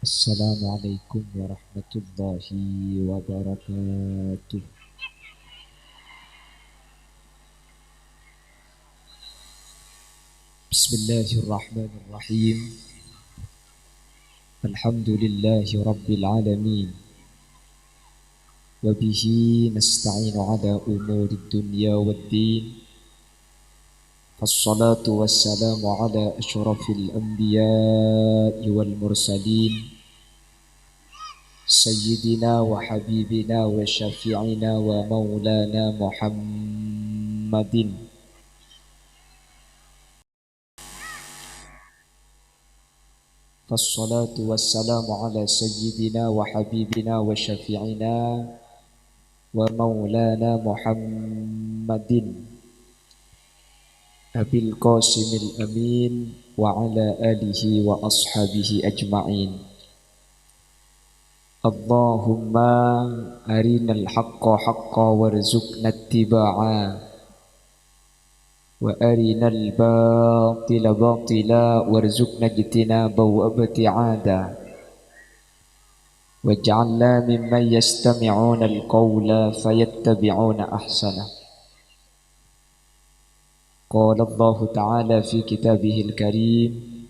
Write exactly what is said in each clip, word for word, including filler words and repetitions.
Assalamualaikum warahmatullahi wabarakatuh. Bismillahirrahmanirrahim. Alhamdulillahi rabbil alamin. Wa bihi nasta'inu ala umurid dunya wad din. Wassalatu wassalamu ala asyrafil anbiya'i wal mursalin, sayyidina wa habibina wa syafi'ina wa maulana Muhammadin. Wassalatu wassalamu ala sayyidina wa habibina wa syafi'ina wa maulana Muhammadin Abil Qasimil Amin wa ala alihi wa ashabihi ajma'in. Allahumma arinal haqqa haqqa warzuqna ittiba'a, wa arinal batila batila warzuqna ijtinaba wa ibti'ada. Waj'alna mimman yastami'unal qawla fayattabi'una ahsana. Qala Allahu ta'ala fi kitabihil karim,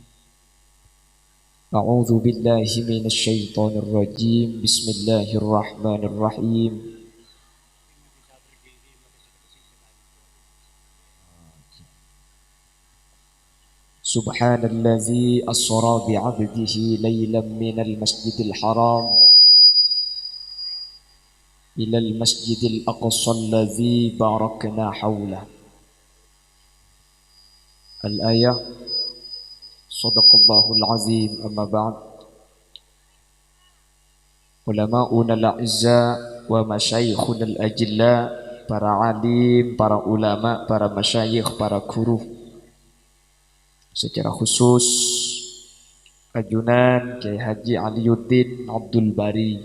a'udzu billahi minasy syaithanir rajim. Bismillahirrahmanirrahim. Subhanalladzi asra bi'abdihi lailan minal masjidil haram ilal masjidil aqsa alladzi barakna haulah. Al-ayah. Shadaqallahul azim. Amma ba'd. Ulama'unal a'izza wa masyayikhunal ajilla, para alim, para ulama, para masyayikh, para guru. Secara khusus, ajunan Kyai Haji Aliuddin Abdul Bari.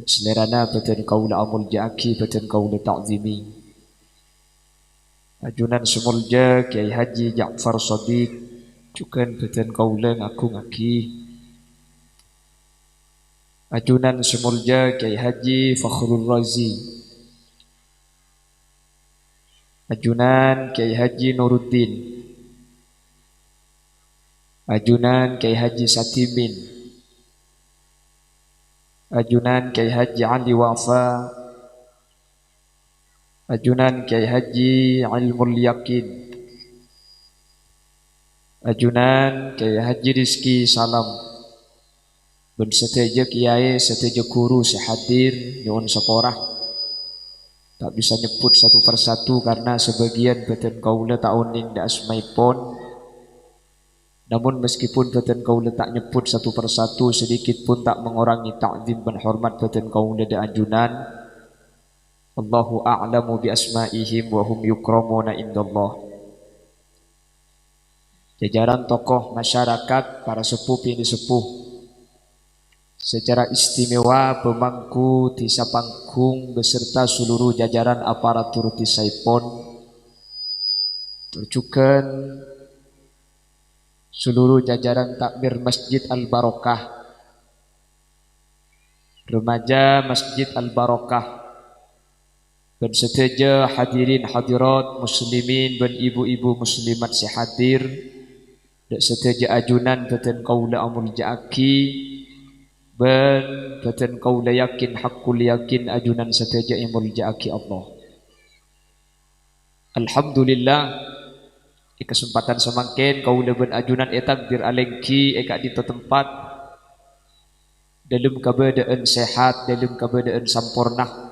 Salèrana bâdhân kaulâ amolja'aghi, bâdhân kaulâ ta'zimi. Ajunan sè molja Kyai Haji Ja'far Shadiq, jhughân bâdhân kaulâ ngagungaghi. Ajunan sè molja Kyai Haji Fakhrul Razi. Ajunan Kyai Haji Nuruddin. Ajunan Kyai Haji Sadimin. Ajunan Kyai Haji Ali Wafa. Ajunan Kyai Haji Ilmul Yakin. Ajunan Kyai Haji Rizki Salam. Bân sadhâjâ kiyaè, sadhâjâ ghuru sè hadir, nyo'on sapora. Ta' bisa nyebbhut satu per satu karna sabâgiyân bâdhân kaulâ ta' onèng dâ' asmaèpon. Namun, meskipun bâdhân kaulâ ta' nyebbhut satu per satu, sedikit pun ta' mengurangi ta'zim bân hormat bâdhân kaulâ dâ' ajunan. Allahu a'lamu bi asma'ihim wa hum yukramuna indallah. Jajaran tokoh masyarakat, para seppo binè' seppo, secara istimewa pemangku Dhisa Panggung beserta seluruh jajaran aparatur dhisaèpon, tor jhughân seluruh jajaran takmir Masjid Al Barokah, remaja Masjid Al Barokah, bân sadhâjâ hadirin hadirat muslimin bân ibu-ibu muslimat sè hadir, dâ' sadhâjâ ajunan bâdhân kaulâ amolja'aghi, bân bâdhân kaulâ yakin, haqqul yakin, ajunan sadhâjâ èmolja'aghi Allah. Alhamdulillah, è kasempadhân samangkèn kaulâ bân ajunan ètakdir alèngghi è ka'dinto tempat, dâlem kabâdâ'ân sehat, dâlem kabâdâ'ân samporna.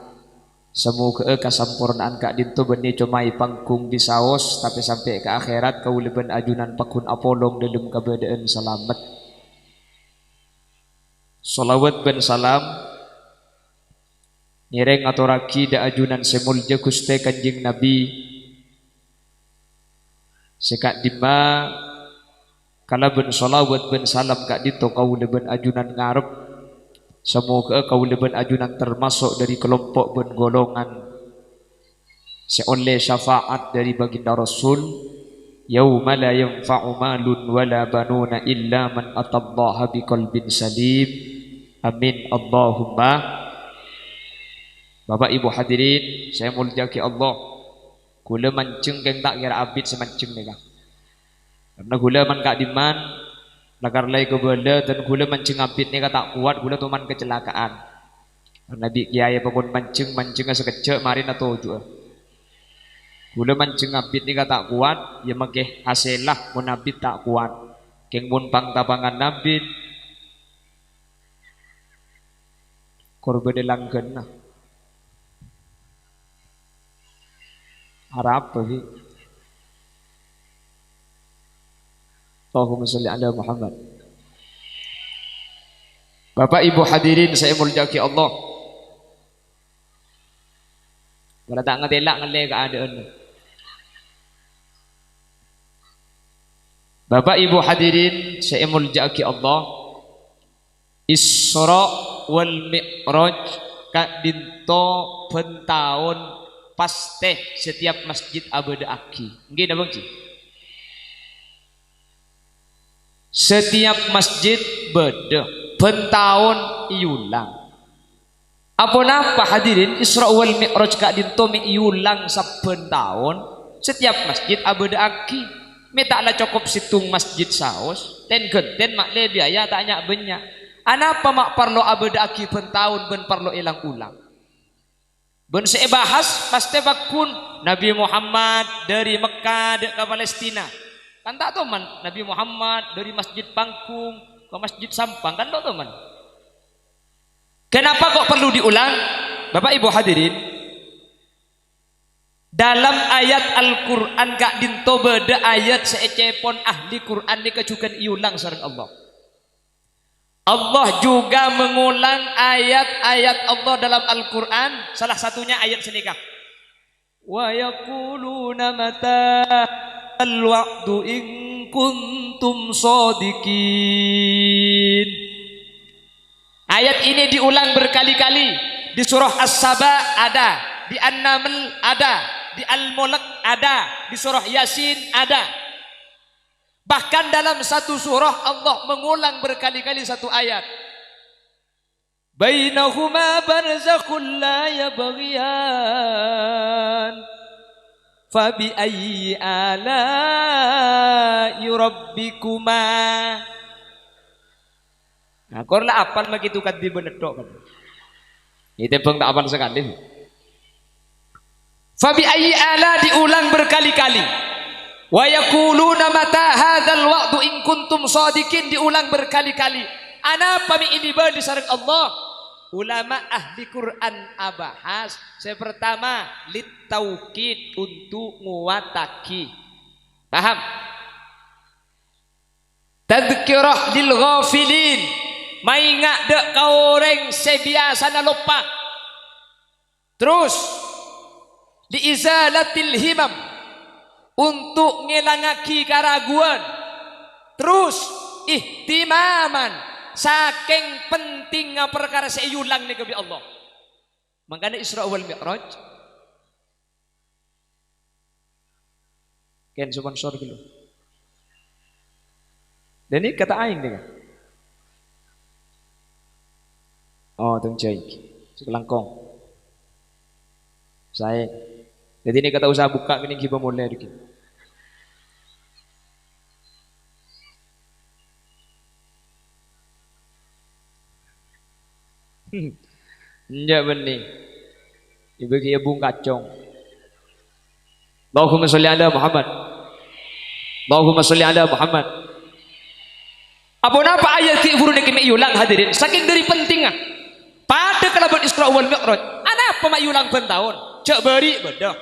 Samoghâ'â kasamporna'an ka'dinto bânnè coma è panggung bisaos, tapè sampè' ka akhèrat kaulâ bân ajunan pagghun apolong dâlem kabâdâ'ân salamet. Shalawat bân salam ngèrèng atorraghi dâ' ajunan sè molja Ghustè Kanjeng Nabi, sè ka'dimma kalabân shalawat bân salam ka'dinto kaulâ bân ajunan ngarep, samoghâ'â kaulâ bân ajunan termaso' dâri kalompo' bân golongan sè ollè syafaat dâri Baginda Rasul, Yauma la yanfa'u malun wa la banuna illa man atallaha biqalbin salim. Amin, Allahumma. Bapak Ibu hadirin sè èmoljâ'aghi Allah, ghulâ manjheng kèng ta' kèra abit sè manjheng nèka. Karna ghulâ man ka'dimman, lakar la èkabâlâ, dân ghulâ manjheng abit nèka ta' kowat, ghulâ toman kacellaka'an. Karna bi' kèyaè pagghun manjheng, manjhengnga sakejjhâ' marèna toju'â. Ghulâ manjheng abit nèka ta' kowat, ya makè hasèlla mon abit ta' kowat. Kèng mon pang-tapangan abit, kor bâdâ langghânna. Arapa, Bi? Allahumma sholli ala Muhammad. Bapak Ibu hadirin sè èmoljâ'aghi Allah. Bârâ ta' ngatèla' ngallè kaadâ'ânna. Bapak Ibu hadirin sè èmoljâ'aghi Allah, Isra wal Mi'raj ka'dinto bân taon pastè setiap masjid abâdâ'aghi. Ènggi napa ènggi? Setiap masjid bâdâ, bân taon èolang. Aponapa, hadirin, Isra wal Mi'raj ka'dinto mè' èolang sabbhân taon? Setiap masjid abâdâ'aghi. Mè' ta' la cokop sèttong masjid saos, ten-ghânten ma' lè biaya ta' nya'-bânnya'. Anapa ma' parlo abâdâ'aghi bân taon bân parlo èlang-olang? Bân sè èbahas pastè pagghun Nabi Muhammad dâri Mekka dâ' ka Palestina. Kan ta' toman Nabi Muhammad dâri Masjid Panggung ka Masjid Sampang, kan ta' toman. Kenapa kok perlu diulang? Bapak Ibu hadirin, dalam ayat Al-Qur'an ka'dinto bâdâ ayat sè ècèpon ahli Qur'an nèka jhughân èolang sareng Allah. Allah juga mengulang ayat-ayat Allah dalam Al-Qur'an, salah satunya ayat sè nèka. "Wa yaquluna mata al-wa'du in kuntum shadiqin." Ayat ini diulang berkali-kali. Di surah As-Saba ada, di An-Naml ada, di Al-Mulk ada, di surah Yasin ada. Bahkan dalam satu surah Allah mengulang berkali-kali satu ayat. "Bainahuma barzakhun la yabghiyan. Fa bi ayyi ala'i rabbikuma." Nah, kor la apal ma' kitu kadhi bân netto' kan. Ètèmbhâng ta' apal sakalè. "Fa bi ayyi ala" diulang berkali-kali. "Wa yaquluna mata hadzal wa'du in kuntum shadiqin" diulang berkali-kali. Anapa mè' èbâli sareng Allah? Ulama ahli Qur'an abahas, sè pertama, lit taukid, untuk nguwataghi. Paham? Tadzkirah lil ghafilin, maènga' dâ' ka orèng sè biyasana loppa. Terros, li izalatil himam, untuk ngèlangaghi karaguan. Terros, ihtimaman, sakèng pentingnga parkara sè èolang nèka bi' Allah. Mangkana Isra wal Mi'raj. Kèng sponsor ghâllu. Dhâ' nèka ta' aèng nèka. Oh, tong jhâi. Sakalangkong. Saè. Dhâddhi nèka ta' osa bukka' kènèng ghibâ molè dhâggi'. Enjâ' bânnè. Èbâghi è bungkacong. Allahumma sholli ala Muhammad. Allahumma sholli ala Muhammad. Aponapa ayat ghi' bhuru nèka mè' èolang, hadirin? Sakèng dhâri pentingnga. Padâ kalabân Isra wal Mi'raj. Anapa ma' èolang bân taon? Jhâ' bâri' bâdâ.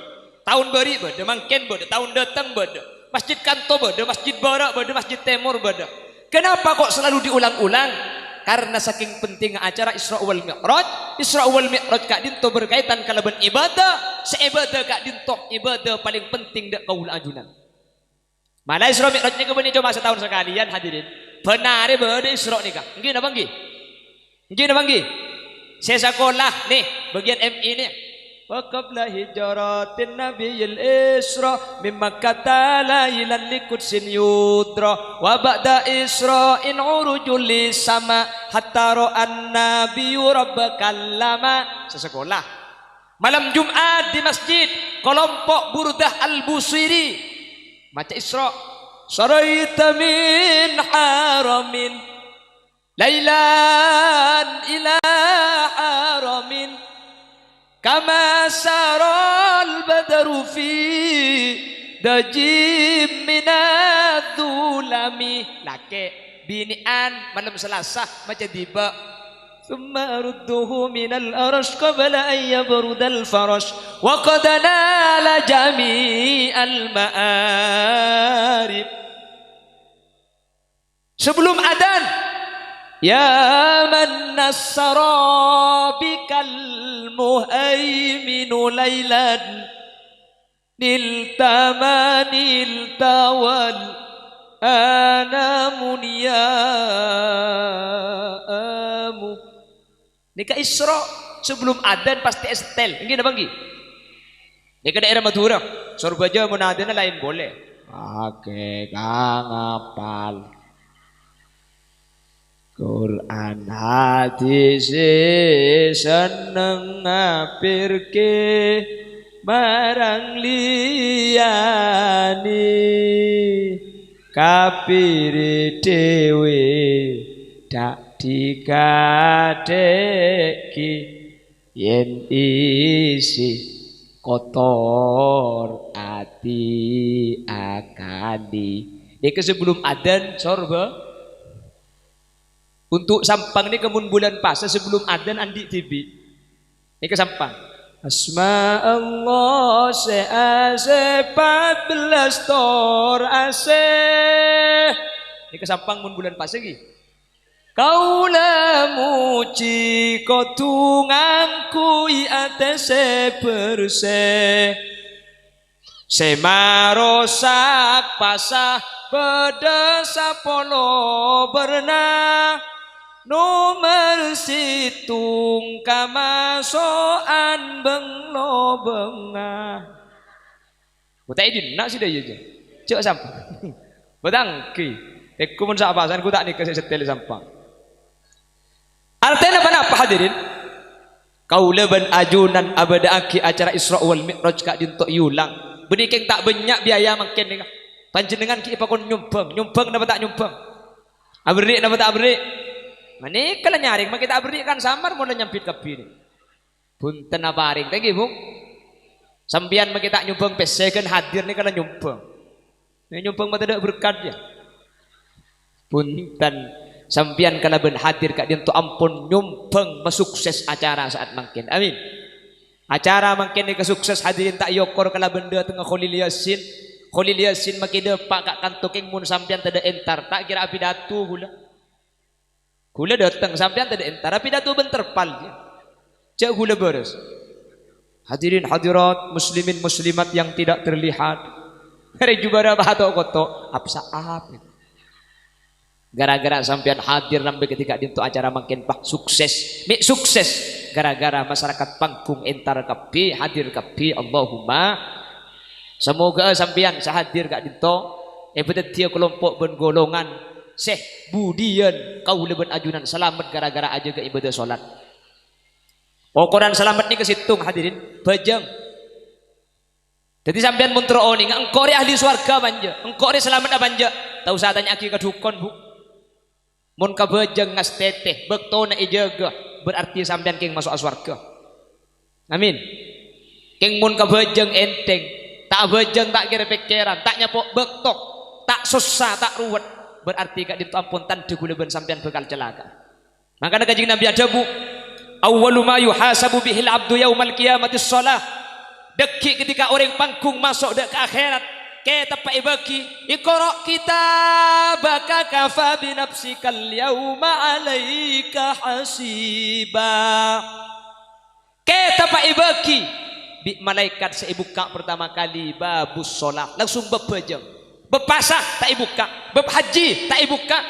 Taon bâri' bâdâ, mangkèn bâdâ, taon dhâteng bâdâ. Masjid Kanto bâdâ, Masjid Bârâ' bâdâ, Masjid Tèmor bâdâ. Kenapa kok selalu diulang-ulang? Karena saking pentingnya acara Isra wal Mi'raj. Isra wal Mi'raj ka'dinto berkaitan kalabân ibadah. Sè ibadah ka'dinto ibadah palèng penting dâ' kaulâ ajunan. Mala Isra Mi'raj nèka bânnè coma sataon sakalèyan, hadirin. Bân arè bâdâ Isra nèka. Ènggi napa ènggi? Ènggi napa ènggi? Sè sakola, nè, bâgiyân M I nè. Wa qabla hijratin nabiyil isra min Makkata lailan li qudsin yudra. Wa ba'da isra'in urujul li sama hatta ra'an nabiyyu rabba kallama. Sasekolah. Malam Jumat di masjid, kelompok Burdah Al-Busiri maca Isra. Saraita min haramin lailan ila haramin, kama saral badru fi dajim minadz-dzulami. Lakè', binè'an, malem Selasa, maca diba'. Tsumma arudduhu minal arasy qabla an yabrudal farash, wa qad nala jami'al ma'arif. Sebelum adzan, "Ya man nassara bikal muhaiminu lailan, nilta ma nilta wal anamu niyamu." Nèka Isra, sebelum adzan pastè èsetel. Èngghi napa èngghi? Nèka daerah Madhurâ. Sorbhâjâ mon adzanna laèn polè. Akè kang apal Qur'an hadis senneng ngapèrkè marang liyane. Kapire dhewe ta' dikatheke yen isi kotor ati akadi. Nèka sebelum adzan sorba. Untuk sampang nèka mon bulan pasa sebelum adzan andi' dhibi'. Nèka sampang. Asma Allah se ase pat belas tor ase. Nèka sampang mon bulan pasa nggih. Kaula muji kodu ngangghuy ate se berse. Se marosak pasa bâdâ sapolo berna. Nomer sèttong kamaso'an beng-lobengnga. Gu ta' è dinna' sè dâjâ, jâ'. Jâ' sampang. Bâtanggi. Tekku mon sa' pasan gu ta' nèka sè setel sampang. Artèna ponapa, hadirin? Kaulâ bân ajunan abâdâ'aghi acara Isra wal Mi'raj ka'dinto èolang. Bânnè kèng ta' bânnya' biaya mangkèn nèka. Panjhennengngan ghi' èpakon nyombhâng. Nyombhâng napa ta' nyombhâng? Aberri' napa ta' aberri'? Manèka la nyarèng, makè ta' aberri' kan samar mon la nyambit kabbhi nèka. Bhunten aparèng, ta' èngghi, Bu? Sampèyan makè ta' nyombhâng pèssè, ghân hadir nèka la nyombhâng. Nyombhâng matadâ' berkat, ya. Bhunten, sampèyan kalabân hadir ka'dinto ampon nyombhâng masukses acara saat mangkèn. Amin. Acara mangkèn nèka sukses, hadirin, ta' èokor kalabân dâtengnga Kholil Yasin. Kholil Yasin makè dâpa' ka kanto kèng mon sampèyan tadâ' entar, ta' kèra apidato ghulâ. Ghulâ dâteng, sampèyan tadâ' entar, apidato bân terpal, ya. Jâ' ghulâ bârâs. Hadirin hadirat, muslimin muslimat yang tidak terlihat. Rè jubârâ pato' koto', apsa'ap. Gara-gara sampèyan hadir nambâ ketika dinto acara mangkèn, pas sukses. Mè' sukses. Gara-gara masyarakat Panggung entar kabbhi, hadir kabbhi. Allahumma. Samoghâ sampèyan sè hadir ka'dinto èpadhâddhiyâ kalompo' bân golongan sè budiyân kaulâ bân ajunan salamet gara-gara ajâgâ ibadah salat. Okoran salamet nèka sèttong, hadirin, bhâjâng. Dhâddhi sampèyan mon terro onènga, engko' rè ahli sowarga apa enjâ', engko' rè salamet apa enjâ', ta' osa tanya'aghi ka dhukon, Bu. Mon kabhâjâng ngastètè, bâktona èjâgâ, berarti sampèyan kèng maso'a sowarga. Amin. Kèng mon kabhâjâng ènthèng, ta' abhâjâng, ta' kèr-pèkkèran, ta' nyapo' bâkto, ta' sossa, ta' ruwet, berarti ka'dinto ampon tandhâ ghulâ bân sampèyan bhâkal calaka'. Mangkana Kanjeng Nabi adhâbu, "Awwalu ma yuhasabu bihil abdu yaumal qiyamati shalah." Dhâggi' ketika orèng Panggung maso' dâ' ka akhèrat, kètabbhâ èbâghi, "Iqra' kitabaka kafa bi nafsikal yauma 'alaika hasiba." Kètabbhâ èbâghi bi' malaèkat sè èbukka' partama kalè babus shalah, langsung bab bhâjâng. Bab pasa ta' èbukka', bab hajji ta' èbukka',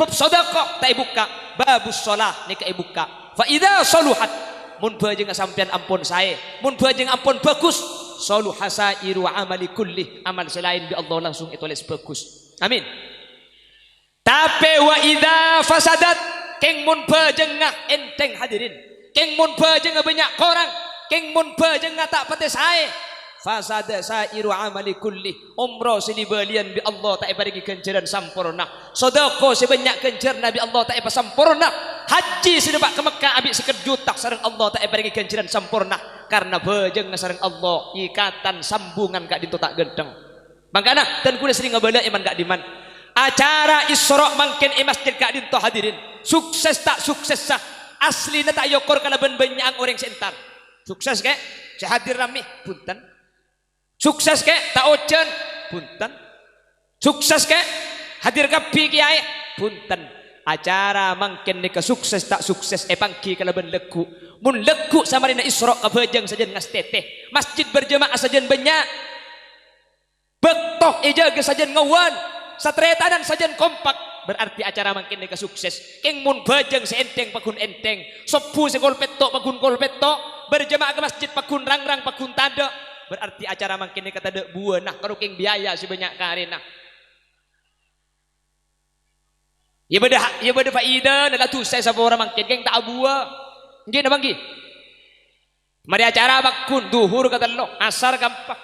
bab sodako ta' èbukka', babus shalah nèka èbukka'. Fa idza shaluhat, Mon bhâjângnga sampèyan ampon saè, mon bhâjângnga ampon bhâghus, "Saluha sa'iru amali kulli," amal sè laèn bi' Allah langsung ètolès bhâghus. Amin. Tapè wa idza fasadat, kèng mon bhâjângnga ènthèng hadirin, kèng mon bhâjângnga bânnya' korang, kèng mon bhâjângnga ta' patè saè, fasada sa'iru amali kulli. Omro sè li-bâliyân bi' Allah ta' èparèngè ghânjhârân samporna. Sodako sè bânnya' ghânjhârânna bi' Allah ta' èpasamporna. Hajji sè dâpa' ka Mekkah abi' sèket juta sareng Allah ta' èparèngè ghânjhârân samporna. Karna bhâjângnga sareng Allah, ikatan sambungan ka'dinto ta' ghântheng. Mangkana, dân kaulâ serrèng abâlâ è man-ka'dimman. Acara Isra' mangkèn è masjid ka'dinto hadirin. Sukses ta' suksessa, aslina ta' èokor kalabân bânnya'an orèng sè entar. Sukses, kè? Sè hadir rammè? Bhunten. Sukses, kè? Ta' ojhân? Bhunten. Sukses, kè? Hadir kabbhi kèyaè? Bhunten. Acara mangkèn nèka sukses ta' sukses èpangghi kalabân lagghu'. Mon lagghu' samarèna Isra' kabhâjâng sajân ngastètè. Masjid berjamaah sajân bânnya'. Bâkto èjâgâ sajân ngowan. Sataretanan sajân kompak. Berarti acara mangkèn nèka sukses. Kèng mon bhâjâng sè ènthèng paggun ènthèng, sobbhu sè kol pètto' paggun kol pètto', berjamaah ka masjid paggun rang-rang paggun tadâ', berarti acara mangkèn nèka tadâ' buwâna, karo kèng biaya sè bânnya' karèna. Iyâ bâdâ, iyâ bâdâ faidana, la dhusa èsapora mangkèn, kèng ta' abuwâ. Ènggi napa ènggi? Marè acara paggun, dhuhur katello', asar kaempa',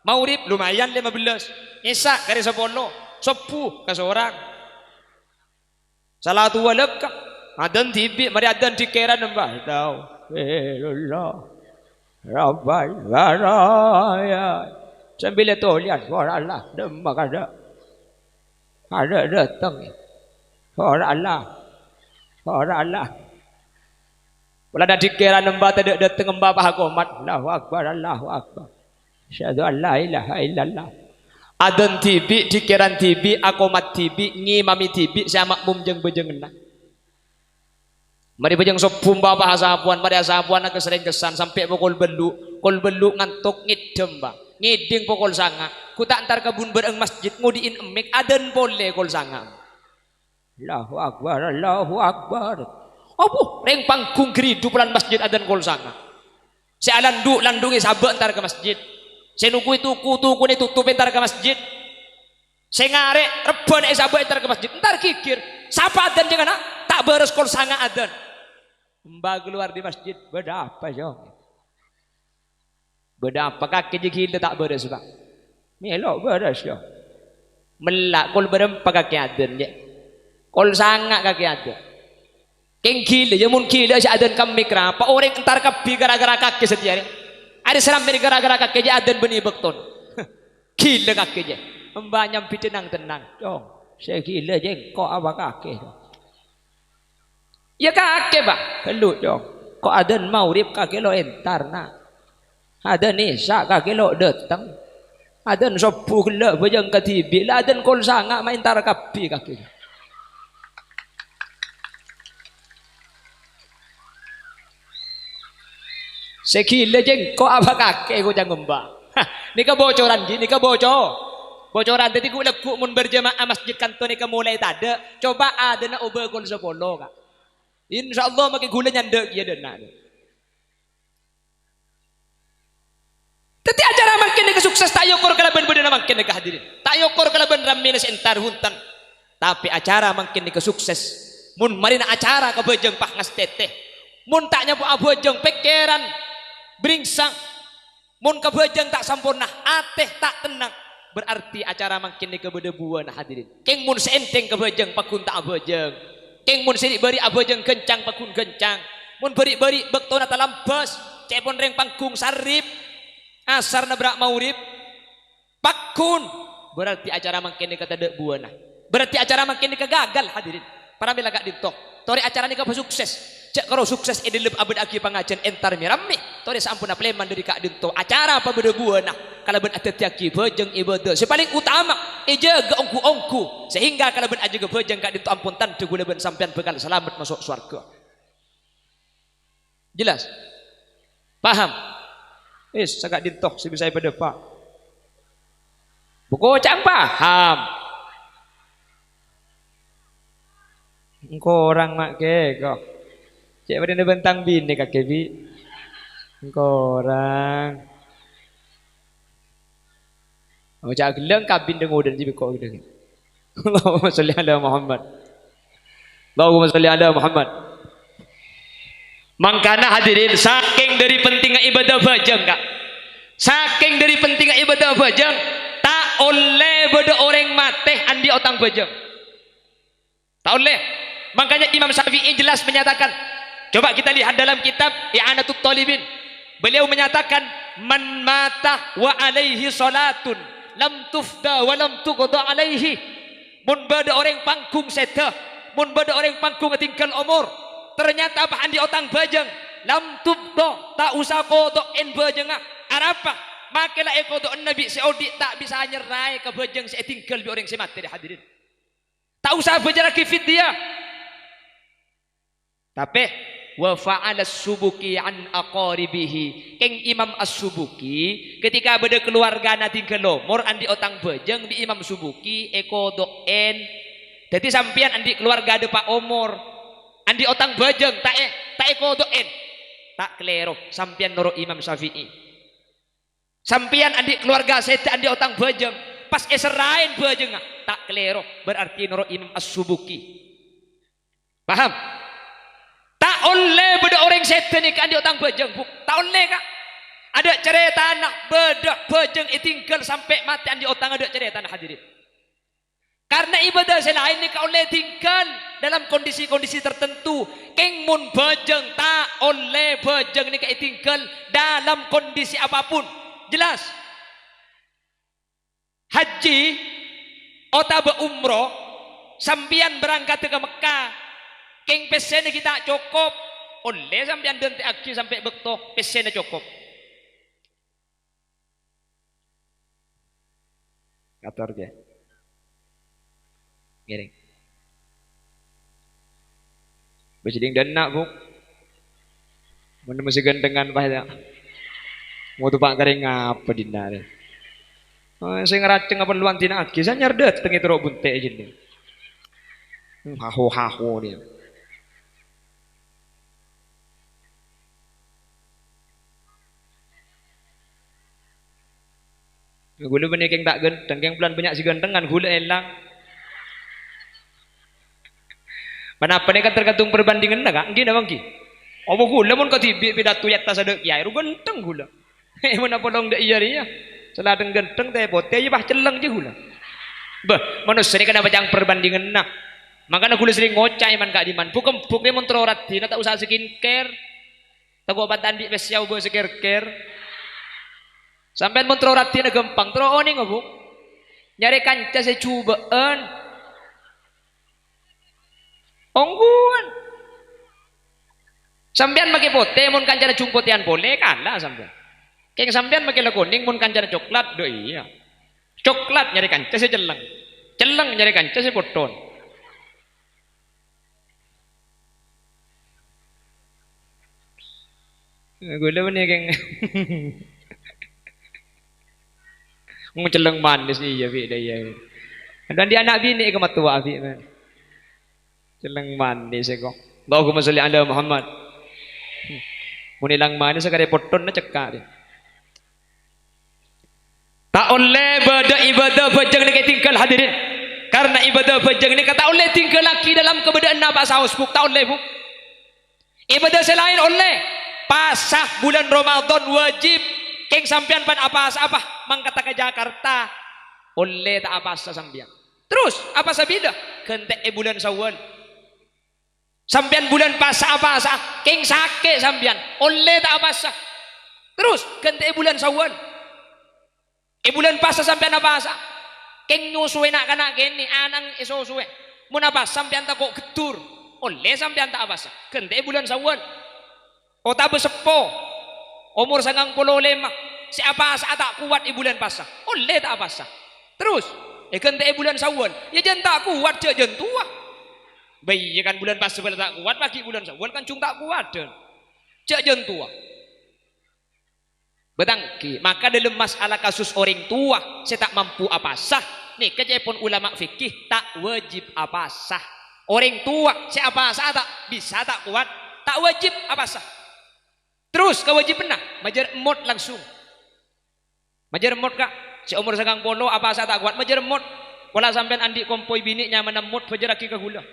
maghrib lumayan lèma bellâs, isya karè sapolo, sobbhu kasorang. Salatu walakka, adzan dhibi', marè adzan dhikèran, Mbah. Astagfirullah. Rabbai waraya. Sambil tolèyan, ora Allah, dâmma kadâ'. Adâ' dâteng. Ora Allah. Ora Allah. Polana dhikèran emba tadâ' dâteng emba pas akomat. Allahu Akbar, Allahu Akbar. Asyhadu an la ilaha illallah. Adzan dhibi', dhikèran dhibi', akomat dhibi', ngimami dhibi', sè amakmum jâng-bhâjânganna. Marè bhâjâng sobbhu emba pas asapowan, marè asapowan aghâsrèng kessan sampè' pokol bâllu'. Pokol bâllu' ngantok ngèdhâm, Pak. Ngèdhing pokol sanga'. Ghu ta' entar ka bun bârâ'eng masjid, ngodi'in emmik, adzan polè kol sanga'. Allahu Akbar, Allahu Akbar. Abu, rèng panggung ghâridhu polana masjid adzan kol sanga'. Sè alandhu', landhungè sabâ' entar ka masjid. Sè nokowè toko, tokona ètotop entar ka masjid. Sè ngarè', rebbhâna èsabâ' entar ka masjid. Entar ghighir. Sapa adzan jângana? Ta' bârâs kol sanga' adzan. Emba kalowar dâri masjid, "Bâdâ apa, Cong?" "Bâdâ apa, kakè jâ ghilâ ta' bârâs, Pak?" "Mèlo bârâs, Cong." "Mella' kol bârâmpa kakè adzan, jâ'?" "Kol sanga' kakè adzan." "Kèng ghilâ, yâ mon ghilâ sè adzan kemmik ra, pa orèng entar kabbhi ghârâ-ghârâ kakè satèya rè. Arè sè rammè rè ghârâ-ghârâ kakè jâ' adzan bânnè bâktona." Ghilâ kakè jâ'. Emba nyambidhâ nang-tennang. "Cong, sè ghilâ jâ' engko' apa kakè, Cong?" "Yâ kakè, Pak." "Ghâllu, Cong. Ko' adzan maghrib kakè lo' entar, na'. Adzan isya kakè lo' dâteng. Adzan sobbhu ghellâ' bhâjâng kadhibi'. La adzan kol sanga' ma' entar kabbhi kakè." "Sè ghilâ jâ' engko' apa kakè," koca'na emba. Hah, nèka bocoran, ghi, nèka boco-, bocoran. Dhâddhi ghu-, lagghu' mon berjamaah masjid kanto nèka molaè tadâ', coba adzanna obâ kol sapolo, Ka'. Insyaallah makè ghulâ nyandhâ' kèya dâ' enna'. Dhâddhi acara mangkèn nèka sukses ta' èokor kalabân bâdâna mangkèn nèka, hadirin. Ta' èokor kalabân rammèna sè entar, bhunten. Tapè acara mangkèn nèka sukses mon marèna acara kabhâjâng pas ngastètè. Mon ta' nyapo abhâjâng, pèkkèran brèngsa. Mon kabhâjâng ta' samporna, atè ta' tennang, berarti acara mangkèn nèka bâdâ buwâna, hadirin. Kèng mon sè ènthèng kabhâjâng, pagghun ta' abhâjâng. Kèng mon sè ri'-bâri' abhâjâng ghâncang, pagghun ghâncang. Mon bâri'-bâri' bâktona talambâs, ca'èpon rèng panggung sarrep, asar nabrak maghrib, pagghun, berarti acara mangkèn nèka tadâ' buwâna. Berarti acara mangkèn nèka gagal, hadirin. Paramèla ka'dinto. Torè acara nèka pasukses. Jâ' karo sukses è dhâlem abâdâ'âghi pangajiân entar mè-rammè. Torè saamponna palèman dâri ka'dinto, acara pabâdâ buwâna kalabân adhâddhiyâghi bhâjâng ibâdâ sè palèng utama èjâgâ ongghu-ongghu, sehingga kalabân ajâgâ bhâjâng ka'dinto ampon tandhâ ghulâ bân sampèyan bhâkal salamet maso' sowarghâ. Jelas? Paham? Wis, saka'dinto sè bisa èpadâpa'. Bâ koca'na paham. Engko' orèng ma' kèko. Cè' bâdâna bân tang binè kakè, Bi'. Korang. Oh, ca'na ghellâ' kabin dâ-ngodâ jiyâ bengko ghellâ'. Allahumma sholli ala Muhammad. Allahumma sholli ala Muhammad. Mangkana hadirin, saking dâri pentingnga ibadah bhâjâng, Ka'. Saking dâri pentingnga ibadah bhâjâng, ta' ollè bâdâ orèng matè andi' otang bhâjâng. Ta' ollè. Makanya Imam Syafi'i jelas menyatakan, coba kita lihat dalam kitab I'anatut Thalibin. Beliau menyatakan, "Man mata wa alaihi salatun, lam tufda wa lam tuqda alaihi." Mon bâdâ orèng pangghung sèdhâ, mon bâdâ orèng pangghung ètinggal omor, ternyata pas andi' otang bhâjâng, lam tuqda, ta' osa koto'è bhâjângnga. Arapa? Makè la èkoto'è bi' sè odi' ta' bisa nyerraè ka bhâjâng sè ètinggal bi' orèng sè matè, hadirin. Ta' osa abhâjârraghi fidyah. Tapè, "Wa fa'ala Subuki an aqaribihi." Kèng Imam As-Subuki, ketika bâdâ kalowargana tinggal omor andi' otang bhâjâng bi' Imam Subuki èkoto'è. Dhâddhi sampèyan andi' kalowarga dâpa' omor, andi' otang bhâjâng, ta' è-, ta' èkoto'è. Ta' kalèro, sampèyan noro' Imam Syafi'i. Sampèyan andi' kalowarga sèdhâ andi' otang bhâjâng, pas èserraè bhâjângnga, ta' kalèro, berarti noro' Imam As-Subuki. Paham? Ta' ollè bâdâ orèng sèdhâ nèka andi' otang bhâjâng, Bu. Ta' ollè, Ka'. Adâ' carètana bâdâ bhâjâng ètinggal sampè' matè andi' otang, adâ' carètana, hadirin. Karena ibadah sè laèn nèka ollè tinggal dalam kondisi-kondisi tertentu. Kèng mon bhâjâng ta' ollè bhâjâng nèka ètinggal dalam kondisi apapun. Jelas? Haji otabâ umroh, sampèyan berangkat ka Mekka, kèng pèssèna ghi' ta' cokop, ollè sampèyan dântè'aghi sampè' bâkto pèssèna cokop. Ngator, Kè. Ngèrèng. Bâjâding dâ' enna', Bu. Mon mesti ghântengan, pas, ya. Mau tupa' karèng apa dinna' rè? Eh, sè ngaraceng apa lu antina agi, sanyar dâteng è terro bunte' jârèya. Hmm, haho-haho nè. Ghulâ bânnè kèng ta' ghântheng, kèng bulân bânnya' sè ghânthengan, ghulâ èlang. Ponapa nèka tergantung perbandinganna, Ka'? Ènggi napa ènggi? Apa ghulâ mon kadhibi' pidato è attas adâ' kèyaè, ro ghântheng ghulâ. Mon apa long dâ' iyâ rèya. Saladheng ghântheng, tè potè, iyâ pas celleng jiyâ ghulâ. Bâh, manossa nèka napa ca'na perbandinganna? Mangkana ghulâ serrèng ngoca' è man-ka'dimman, bu-kembhuk rè mon terro raddhina ta' osa skincare. Tako' pas ta' andi' pèssè aobâ sè kèr-kèr. Sampèyan mon terro raddhina ghâmpang, terro onèng, Bu. Nyarè kanca sè jhubâ'ân. Ongghuwân. Sampèyan makè potè, mon kancana jhung potèyan polè, kala sampèyan. Kèng sampèyan makè la konèng, mon kancana coklat, dâ' iyâ. Coklat nyarè kanca sè celleng. Celleng nyarè kanca sè potthon. Ghulâ bânnè kèng. Ngocelleng manis, iyâ, Bi', dâ' iyâ. Dâ' andi' ana' binè' ka mattowa, Bi', man. Celleng manis, kok. Allahumma sholli ala Muhammad. Mon èlang manis, sakarè potthonna cekka', deh. Ta' ollè bâdâ ibadah bhâjâng nèka ètinggal, hadirin. Karena ibadah bhâjâng nèka ta' ollè ètinggalaghi dalam kabâdâ'ânna pas saos, Bu. Ta' ollè, Bu. Ibadah sè laèn ollè. Pasa bulân Ramadan wajib. Kèng sampèyan pan apasa apa? Mangkata ka Jakarta. Ollè ta' apasa sampèyan? Terros, apasa bilâ? Ghântè'è bulân Syawal. Sampèyan bulân pasa apasa, kèng sakè' sampèyan, ollè ta' apasa? Terros, ghântè'è bulân Syawal. È bulân pasa sampèyan apasa? Kèng nyosowè na'-kana' kènè', ana'na èsosowè. Mon apasa sampèyan tako' gheddur, ollè sampèyan ta' apasa? Ghântè'è bulân Syawal. Otabâ seppo, omor sangang polo lèma', sè apasa'a ta' kowat è bulân pasa, ollè ta' apasa? Terros, èghântè'è bulân Syawal, iyâ jân ta' kowat, jhâ' jân towa. Bâ iyâ kan bulân pasa bâlâ ta' kowat, paghi' bulân Syawal kan jhung ta' kowat, dân. Jhâ' jân towa. Bâtanggi, maka dâlem mas'ala kasus orèng towa sè ta' mampu apasa, nèka ca'èpon ulama fikih ta' wajib apasa. Orèng towa sè apasa'a ta' bisa, ta' kowat, ta' wajib apasa. Terros kawâjibhânna, majâr emmot langsung. Majâr emmot, Ka'. Sè omor sangang polo, apasa ta' kowat, majâr emmot. Pola sampèyan andi' kompoy binè' nyamana emmot, bhâjârraghi ka ghulâ.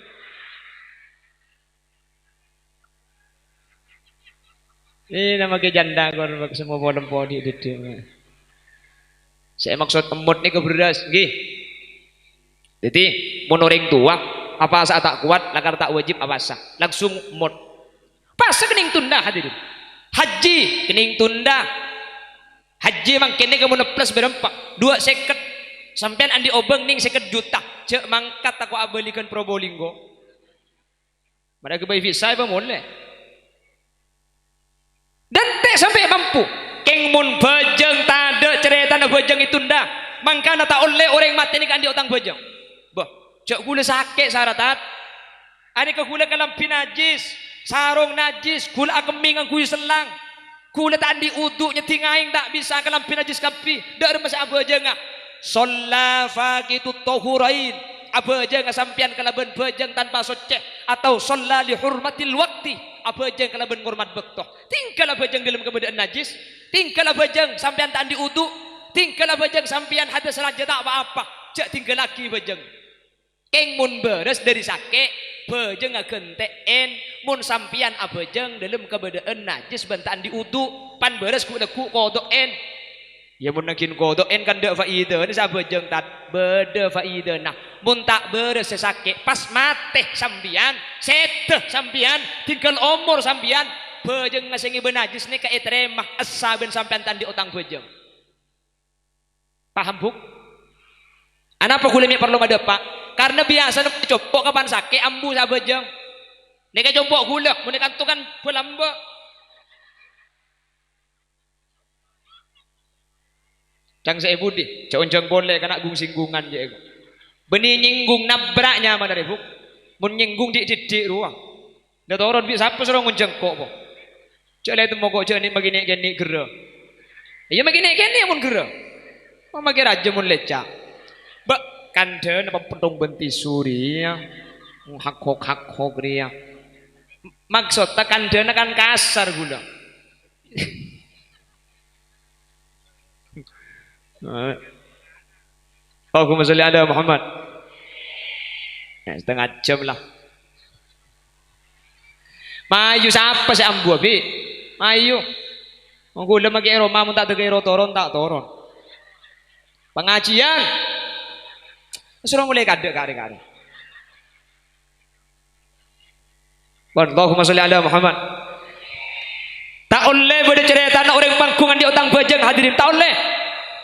Ina makè jhândhâ kor semmo polem podi' dhiddhi'. Sè èmaksod emmot nèka bherrâs, ngghi. Dhâddhi, mon orèng towa, apasa ta' kowat, lakar ta' wâjib apasa. Langsung emmot. Pasa kènèng tunda, hadirin. Hajji kènèng tunda. Hajji mangkèn nèka mon plus bârâmpa? Duwâ' sèket. Sampèyan andi' obâng nèng sèket juta. Jhâ' mangkat tako' abâligân Probolinggo. Mara ghâbây visa èpamolè. Dântè' sampè' mampu. Kèng mon bhâjâng tadâ' carètana bhâjâng ètunda. Mangkana ta' ollè orèng matè nèka andi' otang bhâjâng. Bâh, jhâ' ghulâ sakè' sara, Tat. Anèka ghulâ kalambhi najjhis, sarong najjhis, ghulâ akemmè ngangghuy sellang. Ghulâ ta' andi' udu, nyeddhi ngaèng ta' bisa, kalambhi najjhis kabbhi. Dâ' remma sè abhâjânga? Shalla faqidut tahurain. Abhâjânga sampèyan kalabân bhâjâng tanpa soccè, atau shalla li hurmatil waqti. Abhâjâng kalabân ngormat bâkto. Tèngghâl abhâjâng dâlem kabâdâ'ân najjhis. Tèngghâl abhâjâng sampèyan ta' andi' udu. Tèngghâl abhâjâng sampèyan hadas rajâ ta' pa-apa. Jhâ' tèngghâllaghi bhâjâng. Kèng mon bârâs dâri sakè', bhâjângnga ghântè'èn. Mon sampèyan abhâjâng dâlem kabâdâ'ân najjhis bân ta' andi' udu, pan bârâs ghu'-lagghu' koto'èn. Iyâ, mon nangghin koto'èn kan dâ' faidana sè abhâjâng, Tat. Bâdâ faidana. Mon ta' bârâs sè sakè', pas matè sampèyan, sèdhâ sampèyan, tèngghâl omor sampèyan, bhâjângnga sè ngèbâ najjhis nèka ètarèma, essa bân sampèyan ta' andi' otang bhâjâng. Paham, Bu'? Anapa ghulâ mè' parlo madâpa'? Karna biyasana compo' kapan sakè' ambu sè abhâjâng. Nèka compo' ghulâ, mon è kanto kan bâlâmbâ'. Cang sè è budi, jhâ' onjhâng polè kana' gung-singgungan jâ' èko. Bânnè nyènggung nabrak nyamana rè, Bu'. Mon nyènggung dhi'-dhiddhi' rowa. La toron bi' sapa soro ngonjhâng ko', po? Jhâ' la ètemmo ko' jhâ' nè' makè nè'-kènè' ghârrâ. Iyâ, makè nè'-kènè' mon ghârrâ. Mon makè rajâ mon lèca'. Bâ', kandhâna pènthong bân tisu rèya. Hakhok-hakhok rèya. Maksodda kandhâna kan kasar ghulâ. Allahumma sholli ala Muhammad. Ya, setengah jam lah. Mayu sapa sè ambu, Abi? Mayu. Wong ghulâ makè è roma, mon ta' dâgâ è ro-, toron, ta' toron. Pangajiân. Soro molaè kadâ' karè-karè. Pon, Allahumma sholli ala Muhammad. Ta' ollè bâdâ carètana orèng pangghung andi' otang bhâjâng, hadirin, ta' ollè.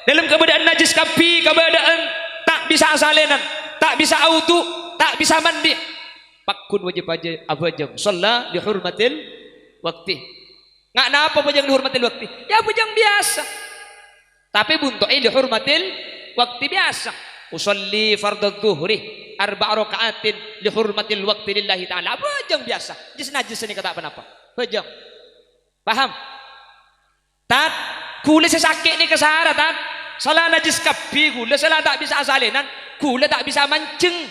Dâlem kabâdâ'ân najjhis kabbhi, kabâdâ'ân ta' bisa asalènan, ta' bisa audu, ta' bisa mandi. Pagghun wajib aja abhâjâng. Shalla li hurmatil waqti. Nga' napa bhâjâng li hurmatil waqti? Yâ, bhâjâng biyasa. Tapè bunto'è li hurmatil waqti biyasa. Usolli fardadz dzuhri arba'a raka'atin li hurmatil waqti lillahi ta'ala. Bhâjâng biyasa. Jis-najis nèka ta' ponapa. Bhâjâng. Paham? Tat, ghulâ sè sakè' nèka sara, Tat. Sala najis kabbhi ghulâ, sala ta' bisa asalènan, ghulâ ta' bisa manjheng.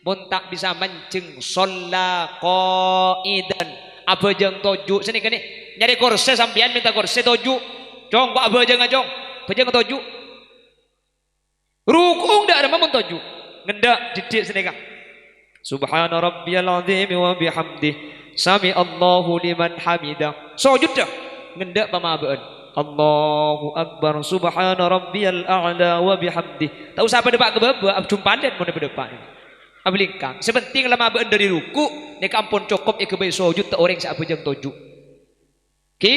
Mon ta' bisa manjheng, shalla qa'idan. Abhâjâng toju'. Sanèka nè, nyarè korsè sampèyan, mènta korsè toju'. Cong, ko' abhâjângnga, Cong. Bhâjâng toju'. Ruku'ung dâ' remma mon toju'. Ngendâ' dhiddhi' sanèka. Subhana rabbiyal azimi wa bihamdih. Sami'allahu liman hamidah. Sojuddhâ. Ngendâ' pamabâ'ân. Allahu akbar. Subhana rabbiyal a'la wa bihamdih. Ta' osa padâpa' ka bâbâ, ab-, jumpalèn mon padâpa'. Ablingkang. Sè pentèng la mabâ'ân dâri ruku', nèka ampon cokop èghâbây sojud ta' orèng sè abhâjâng toju'. Ghi?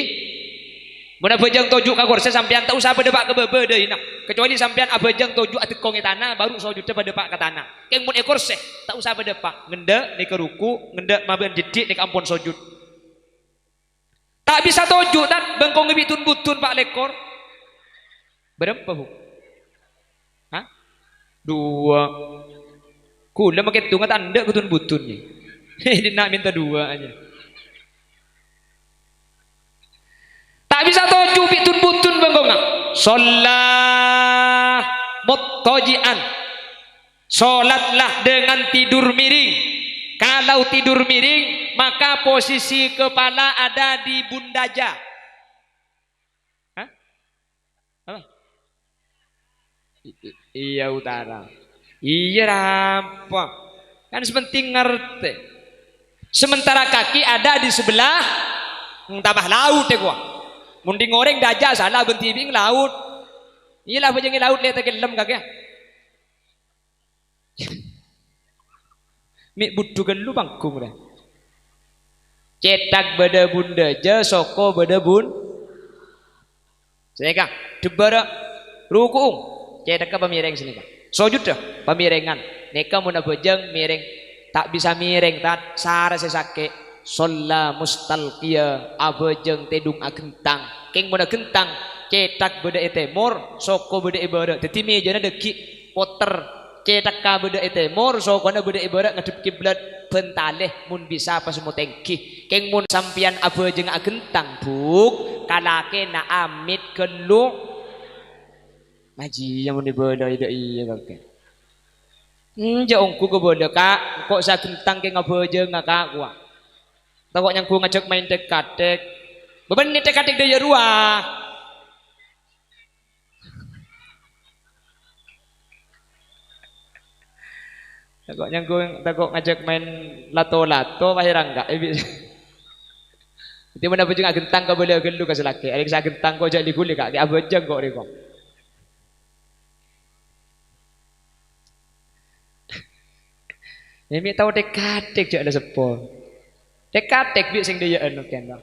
Mon abhâjâng toju' ka korsè sampèyan, ta' osa padâpa' ka bâbâ dâina. Kecuali sampèyan abhâjâng toju' adekkong è tana, baru sojuddhâ padâpa' ka tana. Kèng mon è korsè, ta' osa padâpa'. Ngendâ' nèka ruku', ngendâ' mabâ'ân dhiddhi' nèka ampon sojud. Ta' bisa toju', Tat, bengkong bi' dun-budun pa' lèkor. Bârâmpa, Bu? Hah? Duwâ'. Ghulâ makè ètongnga ta' endâ' ka dun-budun, yâ. Dinna' mènta duwâ' aja. Ta' bisa toju' bi' dun-budun bengkongnga. Shalla muttaji'an. Sholatlah dengan tidur miring. Kalau tidur miring, maka posisi kepala ada di bunda ja. Apa? I-, i-, iya, utara. Iya, rampo. Kan sepenting ngerti. Sementara kaki ada di sebelah, hmm, tambah laut ya, gua. Mending oreng daja salah benti bing laut. Iya lah, bajang laut lihat ke lem kaki. Mi' budhu ghâllu panggung rè. Cèthak bâdâ bun dâjâ, soko bâdâ bun. Sanèka, dâbârâ, ruku'u, cèthakka pamèrèng sanèka. Sojudda, pamèrèngan. Nèka mon abhâjâng mèrèng, ta' bisa mèrèng, Tad, sara sè sakè'. Shalla mustalqiya, abhâjâng tèdung aghentang. Kèng mon aghentang, cèthak bâdâ è tèmor, soko bâdâ è bârâ'. Dhâddhi mèjâna dhâggi', potter. Cèthakka bâdâ è tèmor, sokona bâdâ è bârâ' ngaddhep kiblat, bân talè mon bisa pas motèngghi. Kèng mon sampèyan abhâjângnga aghentang, Bu', kalakèna amit ghâllu. Ngajhiyâ mon èbâlâi dâ' iyâ kakè. Enjâ' ongghu kabâlâ, Ka', engko' sè aghentang kèng abhâjângnga, Ka', kowa. Tako' nyangghu ngajhâk maèn tèk-katèk. Bâbânnè tèk-katèk dâjâ rowa. Tako' nyangghu, tako' ngajhâk maèn lato-lato, pas èrangga', è, bi-, dhâddhi mon abhâjâng aghentang kabâlâ ghâllu ka sè lakè'. Arèng sè aghentang ko' jhâ' li-ghuli, Ka', kè abhâjâng ko' rèko. Mè' tao tèk-katèk jhâ' la seppo. Tèk-katèk bi' sèng dâjâ'ân mangkèn, to.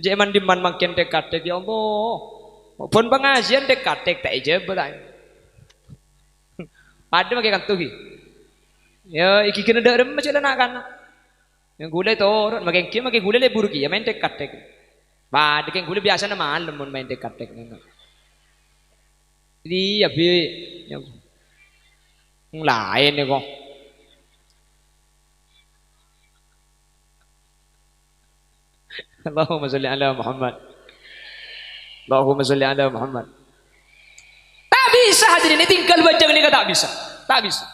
Jhâ' man-dimman mangkèn tèk-katèk, ya Allah. Bân pangajiyân tèk-katèk ta' èjâbâ ta'. Padâ mangkèn kanto ghi. Ya, èghighina dâ' remma jhâ' la na'-kana'. Yang ghulâ toro', mangkèn ghi, mangkèn ghulâ lebur ghi, ya maèn tèk-katèk. Padâ kèng ghulâ biyasana malem mon maèn tèk-katèk. Iyâ, Bi'. Ya. Laèn nèko. Allahumma sholli ala Muhammad. Allahumma sholli ala Muhammad. Ta' bisa, hadirin, ètinggal bhâjâng nèka ta' bisa. Ta' bisa.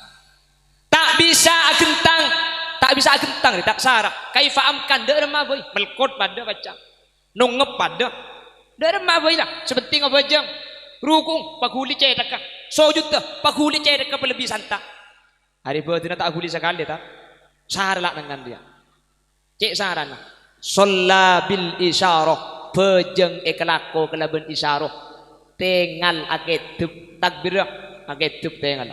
Ta' bisa aghentang. Ta' bisa aghentang, ta' sara. Kaifa amkan, dâ' remma bhâi. Melkot padâ pacca. Nongngep padâ. Dâ' remma bhâi la. Sè pentèng abhâjâng. Ruku'u, paghuli cèthakka. Sojudda, paghuli cèthakka palebbi santa'. Arè bâdâna ta' aghuli sakalè, ta'? Sara la' nengngan rèya. Cè' sarana. Shalla bil isyarah. Bhâjâng èkalako kalabân isyarah. Tèngal akèdhep. Takbirra. Akèdhep tèngal.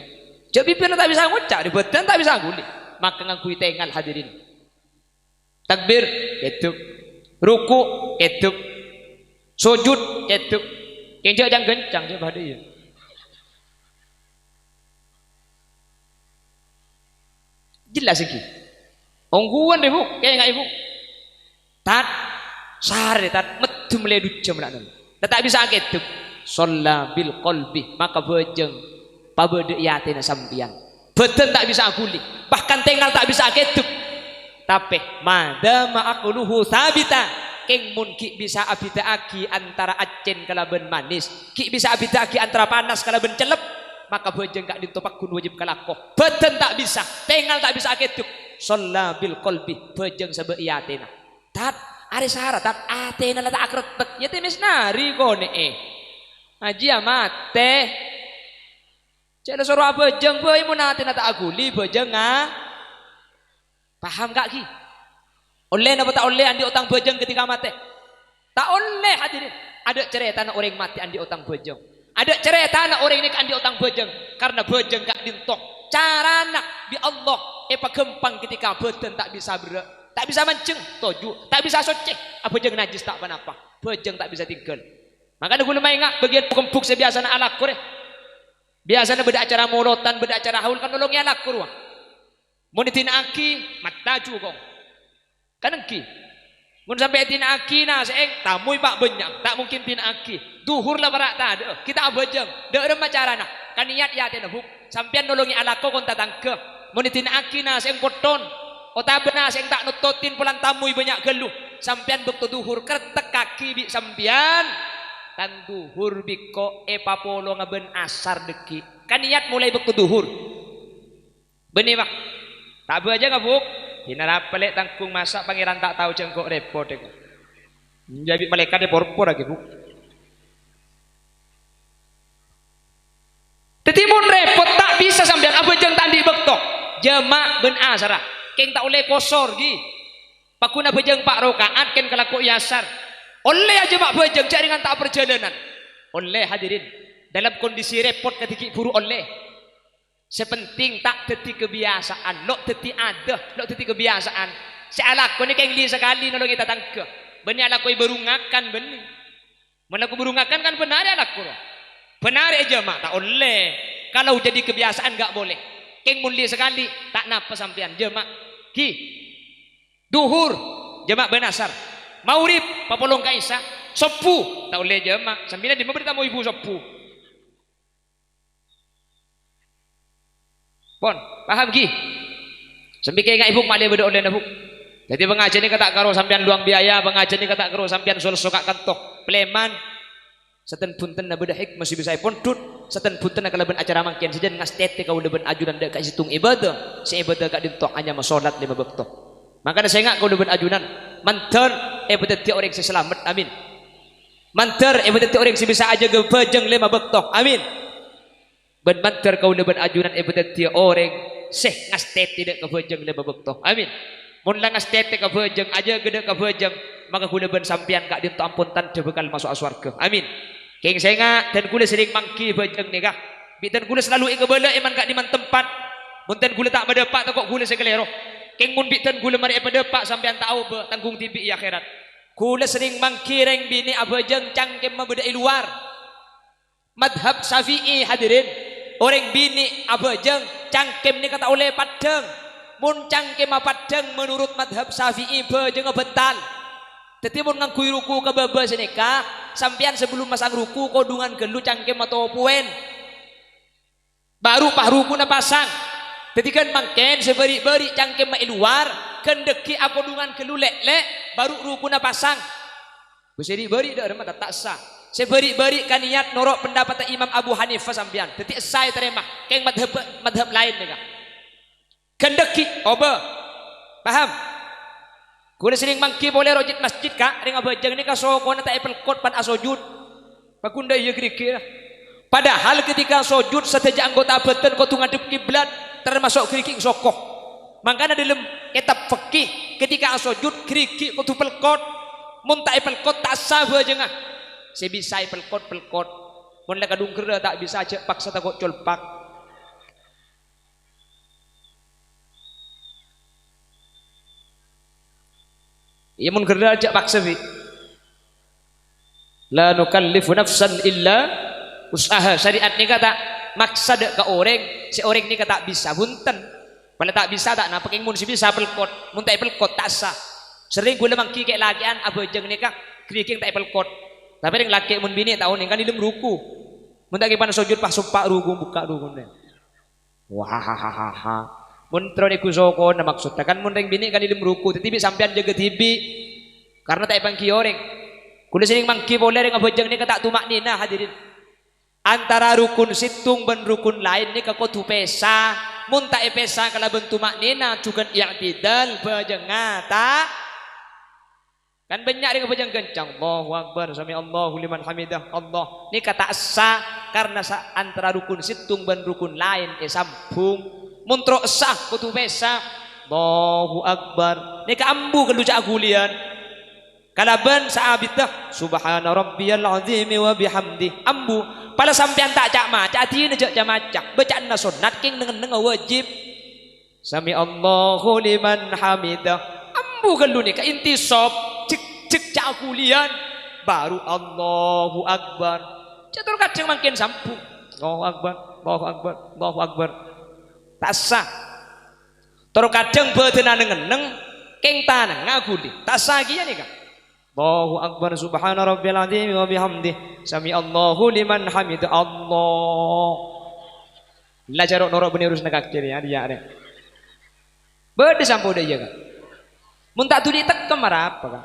Jhâ' bibirra ta' bisa ngoca', arè bâdân ta' bisa aghuli. Maka ngangghuy tèngal, hadirin. Takbir, kèdhep. Ruku', kèdhep. Sojud, kèdhep. Kèng jhâ' jhâng-ghâncang, jhâ' padâ iyâ. Jelas iki. Ongghuwân, rè, Bu'. Kèngaè, Bu'. Tad, sare, Tad. Meddhem lè dujjhâm, na', na'. La ta' bisa akèdhep. Shalla bil qalbi, maka bhâjâng pabâdâ è atèna sampèyan. Bhâdhân ta' bisa aghuli, bahkan tèngal ta' bisa akèdhep. Tapè, ma dama aqluhu tsabita, kèng mon ghi' bisa abhidhâ'aghi antara accèn kalabân manis, ghi' bisa abhidhâ'aghi antara panas kalabân cellep, maka bhâjâng ka'dinto pagghun wajib kalako. Bhâdhân ta' bisa, tèngal ta' bisa akèdhep. Shalla bil qalbi, bhâjâng sabâ' è atèna. Tad, arè sara, Tad, atèna la ta' akrettek. Yâ tèmès narè konè'è. Ajiyâ matè. Cè' la soro abhâjâng bhâi mon atèna ta' aghuli bhâjângnga. Paham, Ka', ghi? Ollè napa ta' ollè andi' otang bhâjâng ketika matè? Ta' ollè, hadirin. Adâ' carètana orèng matè andi' otang bhâjâng. Adâ' carètana orèng nèka andi' otang bhâjâng, karna bhâjâng ka'dinto carana bi' Allah èpaghâmpang ketika bhâdhân ta' bisa berrâ', ta' bisa manjheng, toju', ta' bisa soccè, abhâjâng najjhis ta' pa-napa, bhâjâng ta' bisa tinggal. Makana ghulâ maènga' bâgiyân kembhuk sè biyasana alako rè. Biyasana bâdâ acara molotan, bâdâ acara haul, kan nolongè alako rowa. Mon èdina'aghi, mattaju, kong. Kan èngghi. Mon sampè' èdina'aghi nasè'è, tamoy pa' bânnya', ta' mungkin dina'aghi. Dhuhur la para' tadâ'â, ghi' ta' abhâjâng. Dâ' remma carana? Kanèyat è atèna, Bu'. Sampèyan nolongè alako kon tatangghâ. Mon èdina'aghi nasè'è potthon, otabâ nasè'è ta' nottotin polana tamoy bânnya' ghâllu. Sampèyan bâkto dhuhur krettekkaghi bi' sampèyan. Tan dhuhur bi' ko' èpapolonga bân asar dhâggi'. Kanèyat molaè bâkto dhuhur. Bânnè, Pa'. Ta' bhâjânga, Bu'. Dinarapa lè' tangghung masa' Pangèran ta' tao jhâ' engko' rèpot, èko. Enjâ' bi' malaèkat èporpor aghi, Bu'. Dhâddhi mon rèpot, ta' bisa sampèyan abhâjâng ta' andi' bâkto. Jama' bân asarra. Kèng ta' ollè kosor, ghi. Paggun abhâjâng pa' raka'at kèng kalako è asar. Ollè ajama' bhâjâng, jhâ' rèng anta' parjhâlânan. Ollè, hadirin. Dalam kondisi rèpot kadhi ghi' bhuru ollè. Sè penting ta' dhâddhi kabiyasaan, lo' dhâddhi adat, lo' dhâddhi kabiyasaan. Sè alako nèka kèng li sakalè nolongè tatangghâ. Bânnè alako è bârungngakan, bânnè. Mon lako bârungngakan kan bân arè alako, ro. Bân arè è jama', ta' ollè. Kalau jadi kebiasaan, nggak boleh. Kèng mon li sakalè, ta' napa sampèyan, jama'. Ghi. Duhur, jama' bân asar. Maghrib, papolong ka isya. Sobbhu, ta' ollè jama'. Sampèyan dimma bâdâ tamoy ibu sobbhu. Pon, paham ghi? Sambi kaènga'è, Bu', malè bâdâ ollèna, Bu'. Dhâddhi, pangajiân nèka ta' karo sampèyan luwang biaya, pangajiân nèka ta' karo sampèyan sol-, soka' kanto. Palèman, satèn bhuntenna bâdâ hikmah sè bisa èpondhut, satèn bhuntenna kalabân acara mangkèn sajân ngastètè kaulâ bân ajunan dâ' ka'dinto sèttong ibadah, sè ibadah ka'dinto anyama sholat lèma bâkto. Mangkana sènga' kaulâ bân ajunan, mandhâr èpadhâddhiyâ orèng sè salamet. Amin. Mandhâr èpadhâddhiyâ orèng sè bisa ajâgâ bhâjâng lèma bâkto. Amin. Bân mandhâr kaulâ bân ajunan èpadhâddhiyâ orèng sè ngastètè dâ' ka bhâjâng lèma bâkto. Amin. Mon la ngastètè ka bhâjâng, ajâgâ dâ' ka bhâjâng, maka kaulâ bân sampèyan ka'dinto ampon tandhâ bhâkal maso'a sowarghâ. Amin. Kèng sènga', dân kaulâ serrèng mangghi bhâjâng nèka. Bi' dân kaulâ salalu èkabâlâ è man-ka'dimman tempat. Mon dân kaulâ ta' madâpa', tako' kaulâ sè kalèro. Kèng mon bi' dân kaulâ marè èpadâpa', sampèyan ta' obâ, tangghung dhibi' è akhèrat. Kaulâ serrèng mangghi rèng binè' abhâjâng cangkemma bâdâ è lowar. Madhab Syafi'i, hadirin, orèng binè' abhâjâng cangkem nèka ta' ollè paddhâng. Mon cangkemma paddhâng, menurut madhab Syafi'i, bhâjângnga bântal. Dhâddhi, mon ngangghuy ruku ka bâbâ sanèka, sampèyan sabellunna masang ruku, kodhungan ghâllu cangkemma topowèn. Bâru pas rukuna pasang. Dhâddhi, ghân mangkèn sè bâri'-bâri' cangkemma è lowar, ghân dhâggi' akodhungan ghâllu lè'-lè', bâru rukuna pasang. Bâ sè ri'-bâri' dâ' remma ta' sah. Sè bâri'-bâri' kaniyat noro' pendapatta Imam Abu Hanifah sampèyan. Dhâddhi essa ètarèma. Kèng madhab, madhab laèn nèka. Ghân dhâggi', obâ. Paham? Kaulâ serrèng mangghi polè ro' jhât masjid, Ka', rèng abhâjâng nèka sokona ta' èpelkot pan asojud. Paggun dâ' iyâ ghârighi'na. Padahal ketika sojud, sadhâjâ anggota bhâdhân kodhu ngadhep kiblat, tamaso' ghârighi' soko. Mangkana dâlem kètab fikih, ketika asojud, ghârighi' kodhu pelkot. Mon ta' èpelkot, ta' sah bhâjângnga. Sè bisa èpelkot, pelkot. Mon la kadhung ghârrâ ta' bisa, jhâ' paksa tako' colpak. Iyâ, mon ghârrâ jhâ' paksa, bi'. La nukallifu nafsan illa wus'aha. Syariat nèka ta' maksa dâ' ka orèng, sè orèng nèka ta' bisa, bhunten. Polè ta' bisa ta' napa, kèng mon sè bisa pelkot, mon ta' èpelkot ta' sah. Serrèng kaulâ mangghi kè'-lakè'an abhâjâng nèka, ghârighi' ta' èpelkot. Tapè rèng lakè' mon binè' ta' onèng kan è dâlem ruku. Mon ta' kèpan sojud pas sompa' ruku, bukka' rukuna. Wahahaha. Mon terro nèko sokona maksodda, kan mon rèng binè' kan è dâlem ruku, dhâddhi bi' sampèyan jâgâ dhibi'. Karna ta' èpangghi orèng. Kaulâ serrèng mangghi polè rèng abhâjâng nèka ta' tuma'ninah, hadirin. Antara rukun sèttong bân rukun laèn nèka kodhu pèsa. Mon ta' èpèsa kalabân tuma'ninah, jhughân i'tidal, bhâjângnga ta' Kan bânnya' rèng abhâjâng ghâncang, "Allahu Akbar, sami'allahu liman hamidah, Allah." Nèka ta' essa karna sa-, antara rukun sèttong bân rukun laèn èsambhung. Mon terro essa, kodhu pèsa, "Allahu Akbar." Nèka ambu ghâllu ca'-ghuliyân. Kalabân saabiddhâ, "Subhana rabbiyal azimi wa bihamdi." Ambu. Pala sampèyan ta' ca'-maca', adina jhâ' ca'-maca'. Bâca'anna sonnat kèng neng-ennengnga wajib. "Sami'allahu liman hamidah." Ambu ghâllu nèka intisab, jhek-jhek ca'-ghuliyân. Bâru Allahu Akbar. Jhâ' terro kadhâng mangkèn sambhung. "Allahu Akbar, Allahu Akbar, Allahu Akbar." Ta' essa. Terro kadhâng bâdânna neng-enneng, kèng tanangnga ghuli. Ta' essa kèya nèka. "Allahu Akbar, subhana rabbiyal azim wa bihamdih. Sami'allahu liman hamid." Allah. La jhâ' ro'-noro' bânnè urusanna kakè rèya, rèya, rèya. Bâdâ sampo dâ' iyâ, Ka'. Mon ta' dhuli tekkem arapa, Ka'?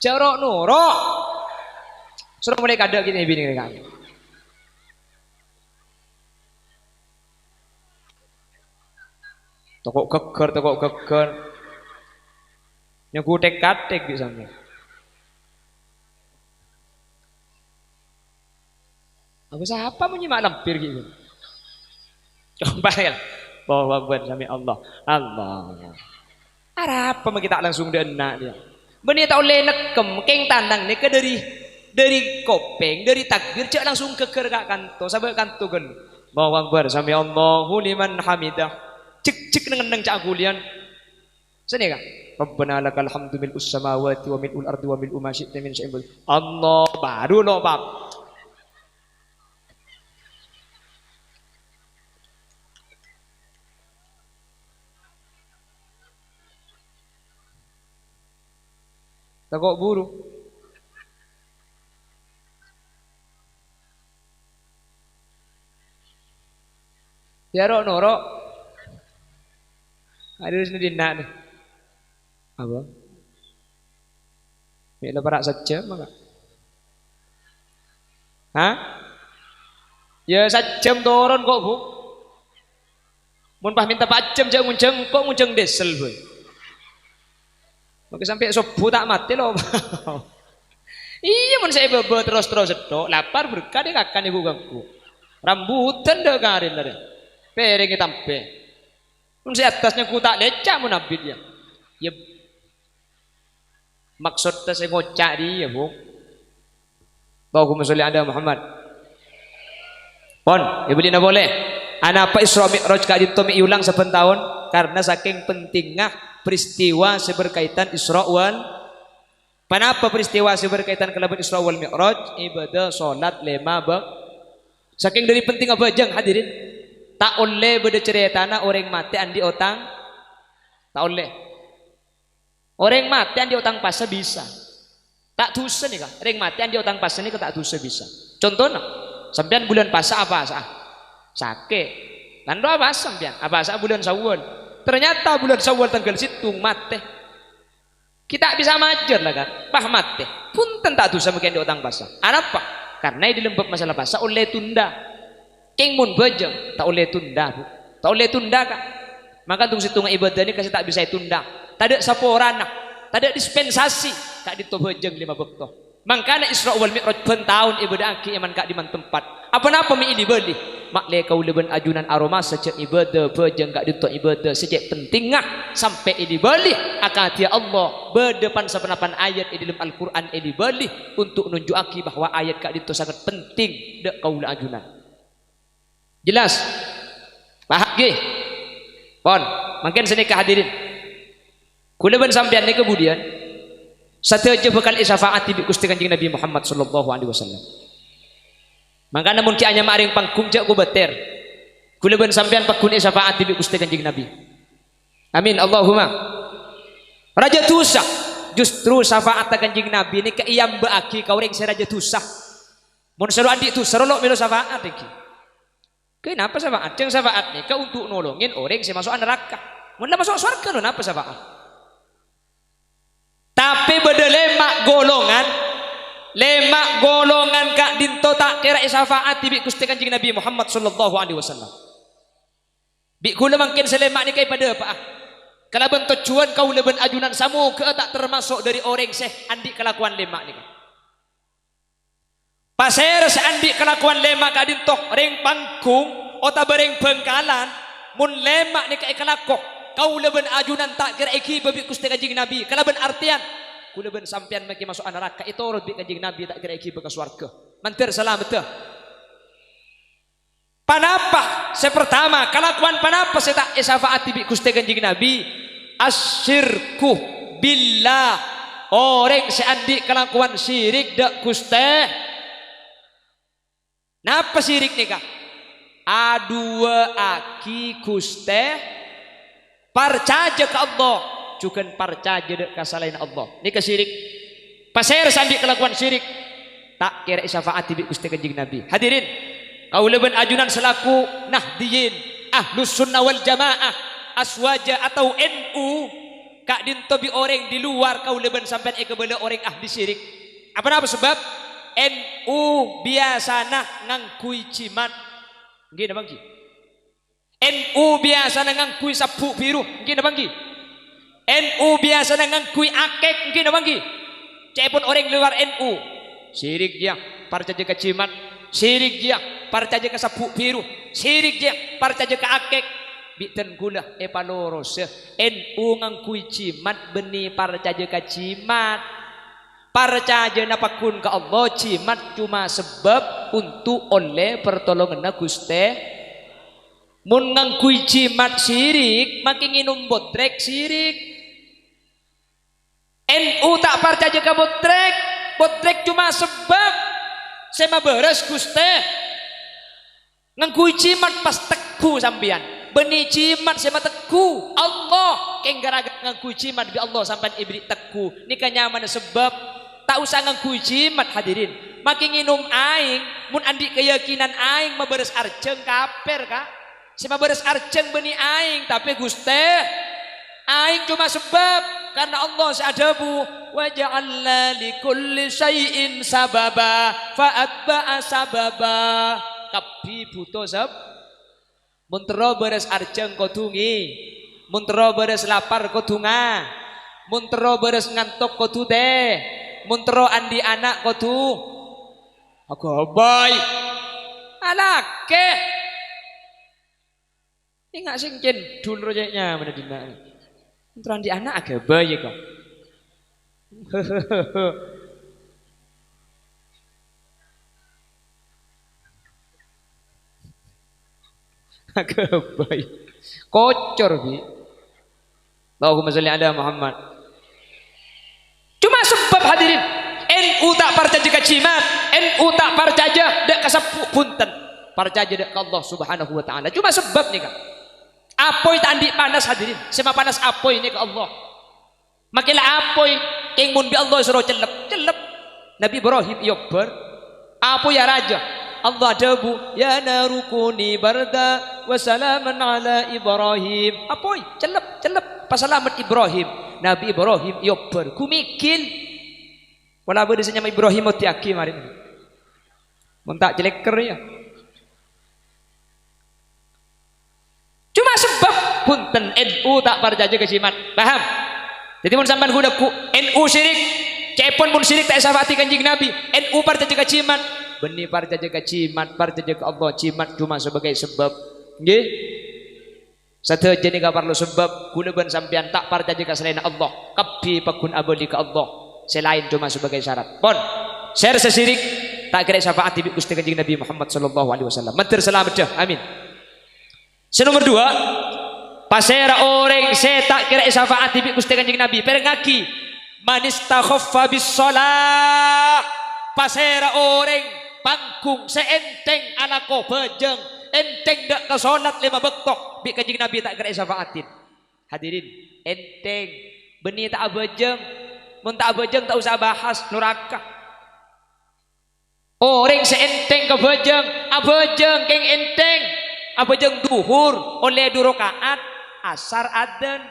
Jhâ' ro'-noro'. Soro molaè kadâ' kènè' binè rèya, Ka'. Tako' ghâggâr, tako' ghâggâr. Nyangghu thèk-kathèk bi' sampèyan. Apa sapa mon nyèma' lampir ghi'? Coba ya. Allahu Akbar, sami Allah. Allah. Arapa mangkè ta' langsung dâ' enna' dia? Bânnè ta' ollè nèkkem, kèng tanang nèka dâri, dâri kopèng, dâri takbir, jhâ' langsung ghâggâr ka kanto, sabâ' kanto ghâllu. Allahu Akbar, sami Allahu liman hamidah. Jhek-jhek neng-enneng ca' ghuliyân. Sanèka, "Rabbana lakal hamdu mil'us samawati wa mil'ul ardi wa mil'u ma syi'ta min syai'in ba'd." Allah, baru lo', Pak. Tako' buru. Ya, ro', noro'. Aduh, sini dinna' nih. Apa? Mè' la para' sajjhâm, apa? Hah? Ya, sajjhâm toron kok, Bu. Mon pas mènta pajhâm jhâ' ngonjhâng, kok ngonjhâng diesel, boy. Mangkè sampè' sobbhu ta' matè, lo. Iyâ, mon sè bâbâ terros-terros setto', lapar berkat è kakan ibu ganggu. Rambutan dâ' karèn arè. Pèrèng ètambhâ. Mon sè attas nyangghu ta' lèca' mon abit, ya. Ya, Maksodda sè ngoca' rèya, Bu. Allahumma sholli ala Muhammad. Pon, èbellina polè. Anapa Isra Mi'raj ka'dinto mè' èolang sabbhân taon? Karena saking pentingnga peristiwa sè berkaitan Isra wal, Panapa peristiwa sè berkaitan kalabân Isra wal Mi'raj? Ibadah, salat, lèma bak-, saking dâri pentingnga bhâjâng, hadirin. Ta' ollè bâdâ carètana orèng matè andi' otang. Ta' ollè. Orèng matè andi' otang pasa bisa. Ta' dusa nèka. Orèng matè andi' otang pasa nèka ta' dusa bisa. Contona, sampèyan bulân pasa apasa'a? Sakè'. Lan rowa pasa sampèyan, apasa'a bulân Syawal. Ternyata bulân Syawal tangghâl sèttong matè. Ghi' ta' bisa majâr la, kan? Pas matè. Bhunten ta' dusa mangkèn andi' otang pasa. Anapa? Karena è dâlem bab masalah pasa ollè tunda. Kèng mon bhâjâng, ta' ollè tunda, Bu. Ta' ollè tunda, Ka'. Maka tong-sèttongnga ibadah nèka sè ta' bisa ètunda. Tadâ' saporana, tadâ' dispensasi, ka'dinto bhâjâng lèma bâkto. Mangkana Isra wal Mi'raj bân taon èbâdâ'aghi è man-ka'dimman tempat. Apa-napa mè' èli-bâli. Ma'lè kaulâ bân ajunan aromasa jhâ' ibadah, bhâjâng ka'dinto ibadah sè cè' pentingnga sampè' èli-bâli. Akadhi Allah, bâdâ pan-saponapan ayat è dâlem Al-Qur'an èli-bâli untuk nunju'aghi bahwa ayat ka'dinto sangat penting dâ' kaulâ ajunan. Jelas? Paham, ghi? Pon, mangkèn sanèka hadirin. Kaulâ bân sampèyan nèka budiyân, sadhâjâ bhâkal èsafa'adi bi' Ghustè Kanjeng Nabi Muhammad sallallahu alaihi wasallam. Mangkana mon ghi' anyama orèng panggung jhâ' kobâtèr. Kaulâ bân sampèyan pagghun èsafa'adi bi' Ghustè Kanjeng Nabi. Amin, Allahumma. Rajâ dusa, justru safa'atta Kanjeng Nabi nèka èambâ'âghi ka orèng sè rajâ dusa. Mon soro andi' dusa, ro lo' mèlo safa'at, èngghi. Kenapa syafaat? Jhâng syafaat nèka untuk nolongin orèng sè maso'a naraka. Mon la maso' sowarghâ, lo napa syafaat? Tapè bâdâ lèma' golongan, lèma' golongan ka'dinto ta' kèra èsafa'adi bi' Ghustè Kanjeng Nabi Muhammad sallallahu alaihi wasallam. Bi' kaulâ mangkèn sè lèma' nèka èpadâpa'a kalabân tojjhuwân kaulâ bân ajunan samoghâ'â ta' tamaso' dâri orèng sè andi' kalakowan lèma' nèka. Pasèra sè andi' kalakowan lèma' ka'dinto, rèng panggung otabâ rèng Bhângkalan, mon lèma' nèka èkalako, kaulâ bân ajunan ta' kèra èghibâ bi' Ghustè Kanjeng Nabi, kalabân artèyan, kaulâ bân sampèyan mangkè maso'a naraka, ètorot bi' Kanjeng Nabi ta' kèra èghibâ ka sowarghâ. Mandhâr salameddhâ. Panapa? Sè partama, kalakowan panapa sè ta' èsafa'adi bi' Ghustè Kanjeng Nabi? Asyirku billah. Orèng sè andi' kalakowan sirik dâ' Ghustè. Napa sirik nèka? Aduwâ'aghi Ghustè Parcajâ ka Allah, jhughân parcajâ dâ' ka salaènna Allah. Nèka sirik. Pasèra sè andi' kalakowan sirik, ta' kèra èsafa'adi bi' Ghustè Kanjeng Nabi. Hadirin, kaulâ bân ajunan salaku Nahdiyin, Ahlus Sunnah wal Jamaah, Aswaja atau N U, ka'dinto bi' orèng di luar kaulâ bân sampèyan èkabâlâ orèng ahli sirik. Apa napa sabâb? N U biyasana ngangghuy jimat. Ngghi napa ngghi? N U biyasana ngangghuy sabbhu' bhiru, ngghi napa ngghi? N U biyasana ngangghuy akèk, ngghi napa ngghi? Ca'èpon orèng luar N U. Sirik, yâ, parcajâ ka jimat. Sirik jiyâ parcajâ ka sabbu' bhiru. Sirik jiyâ parcajâ ka akèk. Bi' dân ghulâ èpalorosa. N U ngangghuy jimat bânnè parcajâ ka jimat. Parcajâna pagghun ka Allah, jimat coma sabâb untuk ollè partolonganna Ghustè. Mon ngangghuy jimat sirik, makè ngènom bodrek sirik. N U ta' parcajâ ka bodrek. Bodrek coma sabâb sè mabârâs Ghustè. Ngangghuy jimat pas tegghu sampèyan. Bânnè jimat sè mategghu Allah. Kèng ghârâ-ghârâ ngangghuy jimat bi' Allah sampèyan èberri' tegghu. Nèka nyamana sabâb. Ta' osa ngangghuy jimat, hadirin. Makè ngènom aèng, mon andi' kayakinan aèng mabârâs arjhâng, kapèr, ka'. Sè mabârâs arjhâng bânnè aèng, tapè Ghustè, aèng coma sabâb, karna Allah sè adhâbu, "Wa ja'alna li kulli syai'in sababa, fa atba'a sababa." Kabbhi bhuto sab-, mon terro bârâs arjhâng kodhu ngè-, mon terro bârâs lapar kodhu nga-, mon terro bârâs ngantok kodhu tè-, mon terro andi' ana' kodhu aghâbây. Alakè. Enga' sè cèndhul rowa cè' nyamana dinna'. Terro andi' ana' aghâbây, kok. Aghâbây. Kocor, Bi'. Allahumma sholli ala Muhammad. Coma sabâb, hadirin. N U ta' parcajâ ka jimat, N U ta' parcajâ dâ' ka sabbu', bhunten. Parcajâ dâ' ka Allah Subhanahu wa Ta'ala. Coma sabâb nèka. Apoy ta' andi' panas, hadirin. Sè mapanas apoy nèka Allah. Makè la apoy, kèng mon bi' Allah èsoro cellep, cellep. Nabbhi Ibrahim èobbhâr. Apoy arajâ. Allah adhâbu, "Ya naru kuni barda wa salaman ala Ibrahim." Apoy, cellep, cellep. Pasalamet Ibrahim. Nabbhi Ibrahim èobbhâr. Gumigil. Pola bâdâ sè nyama Ibrahim, oddhi'aghi marèna. Mon ta' cèlèkker, yâ. Coma sabâb, bhunten, N U ta' parcajâ ka jimat. Paham? Dhâddhi, mon sampèyan ghu-lagghu, N U sirik, ca'èpon mon sirik ta' èsafa'adhi Kanjeng Nabbhi, N U parcajâ ka jimat, bânnè parcajâ ka jimat, parcajâ ka Allah, jimat coma sabâgâi sabâb. Ngghi? Sadhâjâ nèka parlo sabâb, ghulâ bân sampèyan ta' parcajâ ka salaènna Allah, kabbhi pagghun abâli ka Allah, sè laèn coma sabâgâi syarat. Pon, sèr sè sirik, ta' kèra èsafa'adhi bi' Ghustè Kanjeng Nabbhi Muhammad sallallahu alaihi wasallam. Mandhâr salameddhâ, amin. Sè nomer duwâ', pasèra orèng sè ta' kèra èsafa'adhi bi' Ghustè Kanjeng Nabbhi? Pèrengngaghi, "Man istakhaffa bis shalah." Pasèra orèng pangghung sè ènthèng alako bhâjâng, ènthèng dâ' ka solat lèma bâkto, bi' Kanjeng Nabbhi ta' kèra èsafa'adhi. Hadirin, ènthèng, bânnè ta' abhâjâng. Mon ta' abhâjâng, ta' osa abahas, noraka. Orèng sè ènthèng ka bhâjâng, abhâjâng kèng ènthèng. Abhâjâng dhuhur ollè du raka'at, asar adzan.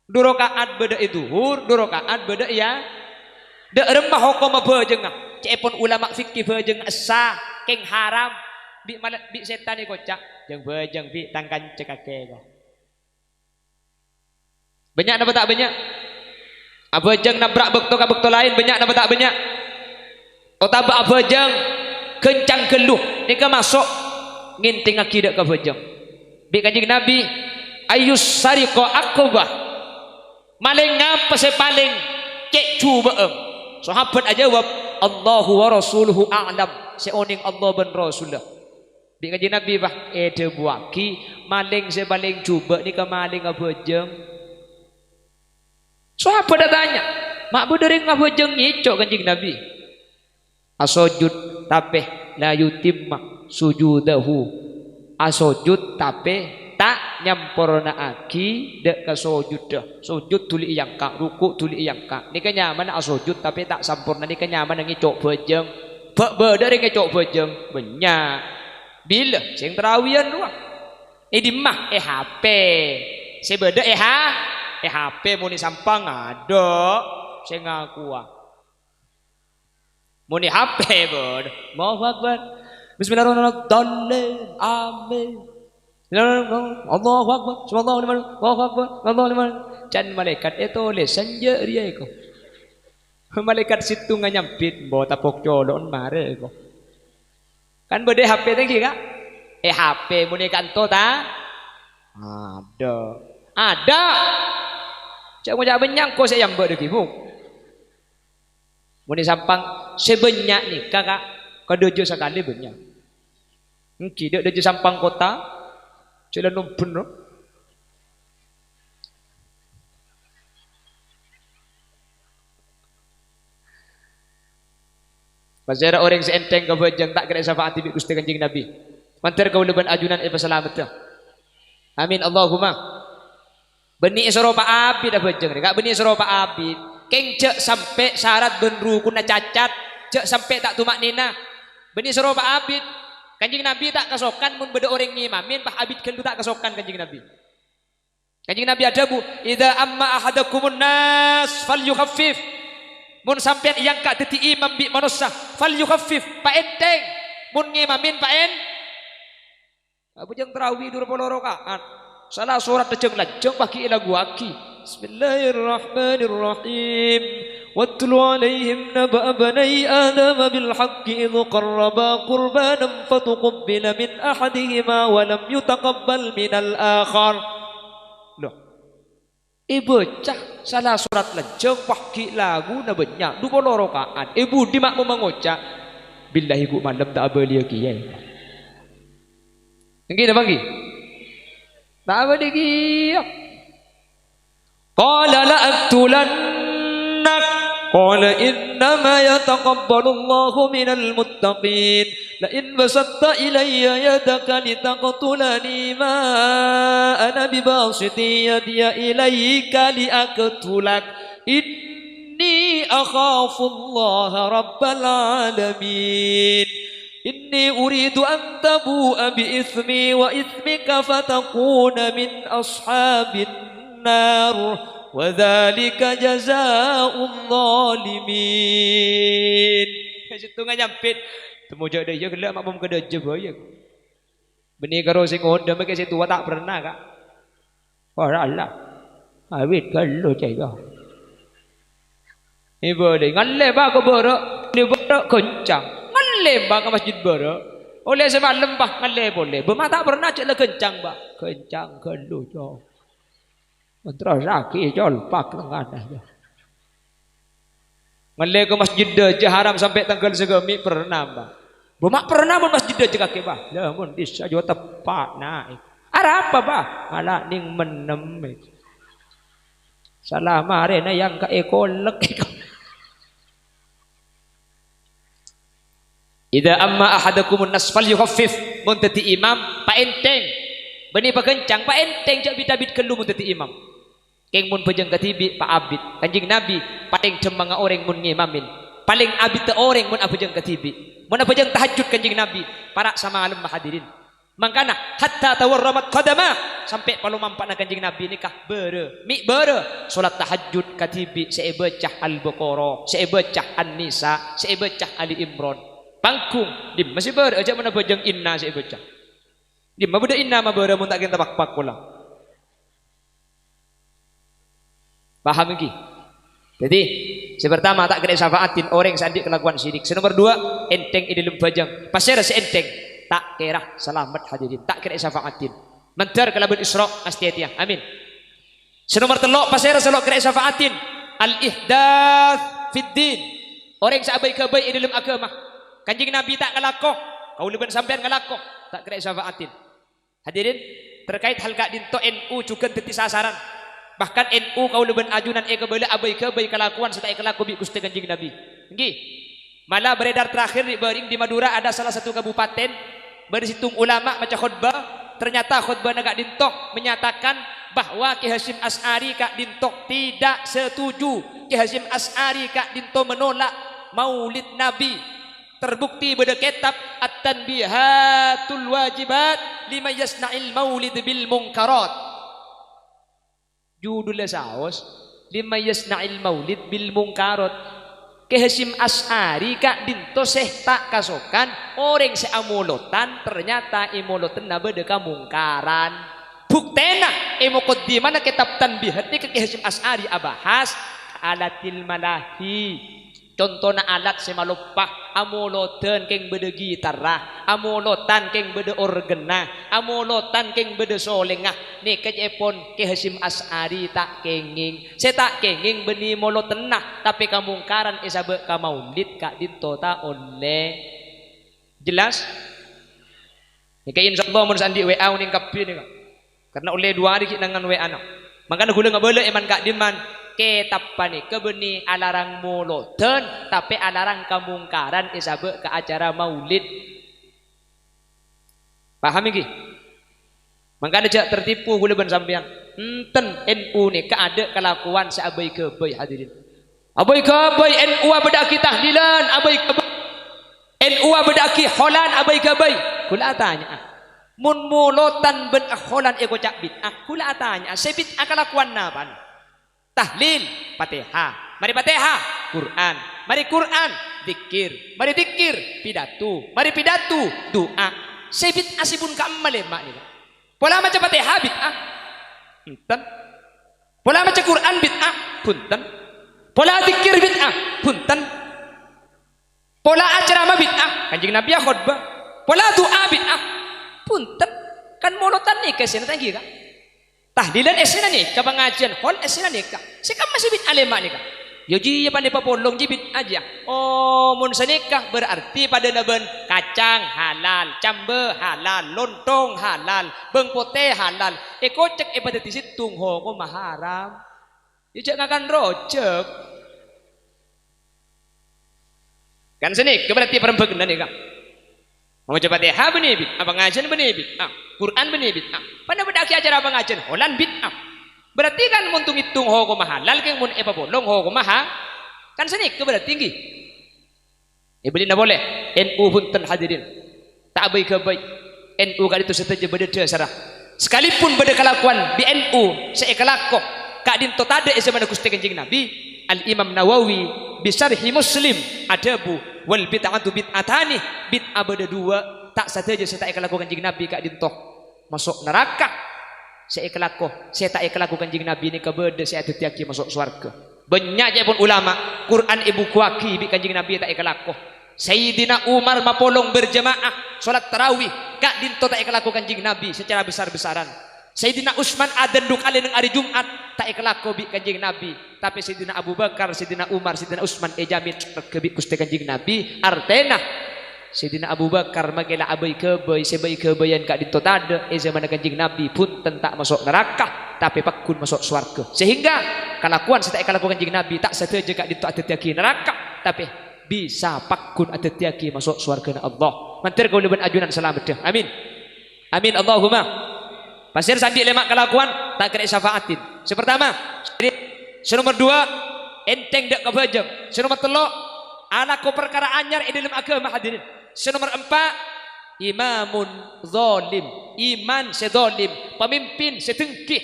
Du raka'at bâdâ è dhuhur, du raka'at bâdâ è a-, dâ' remma hokomma bhâjângnga? Ca'èpon ulama fikih bhâjâng essa, kèng haram. Bi' mala-, bi' sètan èkoca', "Jâng bhâjâng, Bi', tang kanca kakè, ko." Bânnya' napa ta' bânnya'? Abhâjâng nabrak bâkto ka bâkto laèn, bânnya' napa ta' bânnya'? Otabâ abhâjâng ghâncang ghâllu, nèka maso' ngènthèngngaghi dâ' ka bhâjâng. Bi' Kanjeng Nabbhi, "Ayyus sariqo aqbah?" Malèng apa sè palèng cè' jhubâ'ân? Sahabat ajâwâb, "Allahu wa rasuluhu a'lam." Sè onèng Allah bân Rasulla. Bi' Kanjeng Nabbhi, pas èdhâbuwâghi, malèng sè palèng jhubâ' nèka malèng abhâjâng. Sahabat atanya, "Ma' bâdâ rèng abhâjâng ngèco' Kanjeng Nabbhi?" Asojud tapè la yutimma sujudahu. Asojud tapè ta' nyamporna'aghi dâ' ka sojuddhâ. Sojud dhuli èyangka', ruku' dhuli èyangka'. Nèka nyamana asojud tapè ta' samporna, nèka nyamana ngèco' bhâjâng. Bâ-, bâdâ rèng ngèco' bhâjâng? Bânnya'. Bilâ? Sèng tarawiyân rowa. È dimma? È H P. Sè bâdâ è ha-, è H P, mon è sampang adâ' sè ngakowa. Mon è H P bâdâ. Allahu Akbar. Bismillahirrahmanirrahim. Amin. Allahu Akbar. Subhanallah, Allahu Akbar. Allahu Akbar. Can malaèkat ètolès sanja rèya èko. Malaèkat sèttonga nyambit, "Mbo tapok colo'en marè èko." Kan bâdâ H P tèngghi, Ka'? Eh, H P mon è kanto ta'? Adâ'. Adâ'. Jhâ' ngoca' bânnya' engko' sè èambâ' dhâggi', Bu. Mon è Sampang sè bânnya' nèka, Ka', ka dâjâ sakalè bânnya'. Èngghi, dâ', dâjâ Sampang kottha, jhâlân ombhân, no. Pasèra orèng sè ènthèng ka bhâjâng ta' kèra èsafa'adi bi' Ghustè Kanjeng Nabbhi. Mandhâr kaulâ bân ajunan èpasalameddhâ. Amin, Allahumma. Bânnè èsoro pa' abit abhâjâng rè, Ka', bânnè èsoro pa' abit. Kèng jhâ' sampè' sarat bân rukunna cacat, jhâ' sampè' ta' tuma'nina. Bânnè èsoro pa' abit. Kanjeng Nabbhi ta' kasokan mon bâdâ orèng ngimamè, pa' abit ghâllu ta' kasokan Kanjeng Nabbhi. Kanjeng Nabbhi adhâbu, "Idza amma ahadakumun nas falyukhaffif." Mon sampèyan èangka' dhâddhi imam bi' manossa, falyukhaffif, paènthèng. Mon ngimamè paèn-, abhâjâng tarawi dhu polo raka'at. Sala sorat lajâng-lajâng pas ghi' èlaguwaghi. Bismillahirrahmanirrahim. Watlu 'alaihim naba'a bani Adama bil haqqi idh qarraba qurbanan fatuqubila min ahadihima wa lam yutaqabbal minal akhar. Loh. Èbâca sala sorat lajâng, pas ghi' laguna bânnya', dhu polo raka'at. È budi ma' mon mangoca', "Billahi ghu' malem ta' abâliyâ kèya." Èngghi napa èngghi? Ta' abâli kèya. Qala la aqtulannak. Qala innama yataqabbalullahu minal muttaqin. La in basatta ilayya yadaka litaqtulani ma ana bibasitin yadiya ilayka liaqtulak. Inni akhafullaha rabbal alamin. Inni uridu an tabu'a bi itsmi wa itsmika fatakuna min ashabin nar. Wa dzalika jazaa'uz zalimin. Sèttonga nyampit. Temo jhâ' dâ' iyâ ghellâ' ma' mon ka dâjâ bhâi. Bânnè karo sè ngodâ mèkè sè towa ta' pernah, Ka'. Ora Allah. Awit ghâllu cèya. Èbâli, ngallè, Bâ, ka bârâ'. Nè bârâ' ghâncang. Ngallè, Bâ, ka masjid bârâ'. Ollè sè malem, Bâ, ngallè polè. Bâ, ma' ta' pernah cè' la ghâncang, Bâ. Ghâncang ghâllu, cong. Terrosaghi colpak tengngana. Ngallè ka masjid dâjâ haram sampè' tangghâl sagâmè' pernah, Bâ? Bâ, ma' pernah mon masjid dâjâ kakè, Bâ? Lah, mon bisa jhâ' teppa' naè'. Arapa, Bâ? Ngala' nèng mennem. Sala marèna èangka' èkollek. Idza amma ahadukumun nas falyukhaffif, mon dhâddhi imam, paènthèng. Bânnè paghâncang, paènthèng, jhâ' bit-abit ghâllu mon dhâddhi imam. Kèng mon bhâjâng kadhibi', paabit. Kanjeng Nabi palèng dhâmmangnga orèng mon ngimamè. Palèng abiddhâ orèng mon abhâjâng kadhibi'. Mon abhâjâng tahajjud Kanjeng Nabi, para' samalem, hadirin. Mangkana, hatta tawarramat qadamah, sampè' palomampa'na Kanjeng Nabi nèka bârâ, mè' bârâ, salat tahajjud kadhibi' sè èbâca Al-Baqarah, sè èbâca An-Nisa, sè èbâca Ali Imran. Panggung, dimma sè bârâ, jhâ' mon abhâjâng inna sè èbâca. Dimma bâdâ inna ma' bârâ mon ta' kèng tapakpak pola. Paham èngghi? Dhâddhi, sè partama, ta' kèra èsafa'adhi orèng sè andi' kalakowan syirik. Sè nomer duwâ', ènthèng è dhâlem bhâjâng. Pasèra sè ènthèng? Ta' kèra salamet, hadirin. Ta' kèra èsafa'adhi. Mandhâr kalabân Isra', ngastèya. Amin. Sè nomer tello', pasèra sè lo' kèra èsafa'adhi? Al-ihdath fid din. Orèng sè abâi-ghâbâi è dhâlem aghâma. Kanjeng Nabi ta' ngalako, kaulâ bân sampèyan ngalako, ta' kèra èsafa'adhi. Hadirin, terkait hal ka'dinto N U jhughân dhâddhi sasaran. Bahkan N U kaulâ bân ajunan èkabâlâ abâi-ghâbâi kalakowan sè ta' èkalako bi' Ghustè Kanjeng Nabi. Èngghi. Mala beredar terakhir di Baring di Madura ada salah satu kabupaten, bâdâ sèttong ulama maca khotbah, ternyata khotbahna ka'dinto menyatakan bahwa Ki Hasyim Asy'ari ka'dinto tidak setuju. Ki Hasyim Asy'ari ka'dinto menolak Maulid Nabi. Terbukti bâdâ kètab At-Tanbihatul Wajibat Lima Yasna'il Maulid bil Munkarat. Judulla saos, Lima Yasna'il Maulid bil Munkarat. Ki Hasyim Asy'ari ka'dinto sè ta' kasokan orèng sè amolotan, ternyata è molotanna bâdâ kamongkaran. Buktèna, è mokoddimana kètab Tanbihat nèka Ki Hasyim Asy'ari abahas alatil malahi. Contona alat sè maloppa, amolotan kèng bâdâ gitarra, amolotan kèng bâdâ orgenna, amolotan kèng bâdâ solèngnga. Nèka ca'èpon Kè Hasyim Asy'ari ta' kèngèng. Sè ta' kèngèng bânnè molotanna, tapè kamongkaran èsabâ' ka maulid ka'dinto ta' ollè. Jelas? Nèka insyaallah mon sè andi' W A onèng kabbhi nèka. Karna ollè duwâ' arè ghi' nèngan W A-na. Mangkana ghulâ ngabâlâ è man-ka'dimman, kètab panèka bânnè alarang molotan, tapè alarang kamongkaran èsabâ' ka acara maulid. Paham ènggi? Mangkana jhâ' tertipu ghulâ bân sampèyan. Enten, N U nèka adâ' kalakowan sè abâi-ghâbây, hadirin. Abâi-ghâbây, N U abâdâ'âghi tahlilan, abâi-ghâbây. N U abâdâ'âghi holan, abâi-ghâbây. Ghulâ atanya'a. Mon molotan bân aholan èkoca' bid'ah, ghulâ atanya'a, sè bid'ah kalakowan napa'an? Tahlil, Fatihah. Marè Fatihah, Qur'an. Marè Qur'an, dzikir. Marè dzikir, pidato. Marè pidato, du'a. Sè bid'ah sè bun ka'imma lèma' nèka. Pola maca Fatihah bid'ah? Enten. Pola maca Qur'an bid'ah? Bunten. Pola dzikir bid'ah? Bunten. Pola acerama bid'ah? Kanjeng Nabi akhotbah. Pola du'a bid'ah? Bunten. Kan molotan nèka essèna ta' ènggi, Ka'? Tahlilan essèna nèka, pangajiyân hol essèna nèka. Sè ka'imma sè bid'ah lèma' nèka. Yâ jiyâ panèka papolong jiyâ bid'ah jiyâ. Oh, mon sanèka berarti padâna bân kacang halal, cambâ halal, lontong halal, bâng potè halal. Èkocèk èpadhâddhi sèttong hokomma haram. Yâ jhâ' ngakan rojhâk. Kan sanèka berarti parembhâghânna nèka. Maca Fatihah bânnè bid'ah, pangajiyân bânnè bid'ah, Qur'an bânnè bid'ah. Panèka bâdâ'âghi acara pangajiyân holan bid'ah. Berarti kan mon tong-èttong hokomma halal, kèng mon èpapolong hokomma ha-, kan sanèka berarti ènggi. Èbâlina polè, N U bunten hadirin. Ta' abâi-ghâbây. N U ka'dinto sadhâjâ bâdâ dhâsarra. Sakalipun bâdâ kalakowan bi' N U sè èkalako ka'dinto tadâ' è zamanna Ghustè Kanjeng Nabi, Al-Imam Nawawi bi Syarhi Muslim adhâbu, "Wal bid'atu bid'atani," bid'ah bâdâ duwâ', ta' sadhâjâ sè ta' èkalako Kanjeng Nabi ka'dinto maso' naraka. Sè èkalako, sè ta' èkalako Kanjeng Nabi nèka bâdâ sè adhâddhiyâghi maso' sowarghâ. Bânnya' ca'èpon ulama, Qur'an èbhukuwaghi bi' Kanjeng Nabi ta' èkalako. Sayyidina Umar mapolong berjamaah salat tarawih, ka'dinto ta' èkalako Kanjeng Nabi sacara besar-besaran. Sayyidina Utsman adzan du kalè neng arè Jum'at, ta' èkalako bi' Kanjeng Nabi. Tapè Sayyidina Abu Bakar, Sayyidina Umar, Sayyidina Utsman èjamin sowarghâ bi' Ghustè Kanjeng Nabi. Artèna, Sayyidina Abu Bakar makè la abâi-ghâbây, sè bâi-ghâbâyân ka'dinto tadâ' è zamanna Kanjeng Nabi, bunten ta' maso' naraka, tapè pagghun maso' sowarghâ. Sehingga kalakowan sè ta' èkalako Kanjeng Nabi ta' sadhâjâ ka'dinto adhâddhiyâghi naraka, tapè bisa pagghun adhâddhiyâghi maso' sowarghâna Allah. Mandhâr kaulâ bân ajunan salameddhâ. Amin. Amin, Allahumma. Pasèra sè andi' lèma' kalakowan, ta' kèra èsafa'adin. Sè partama, sè nomor duwâ', ènthèng dâ' kabhâjâng. Sè nomor tello', alako parkara anyar è dhâlem aghâma, hadirin. Sè nomor empa', imamun zalim, imam sè zalim, pamimpin sè dengki.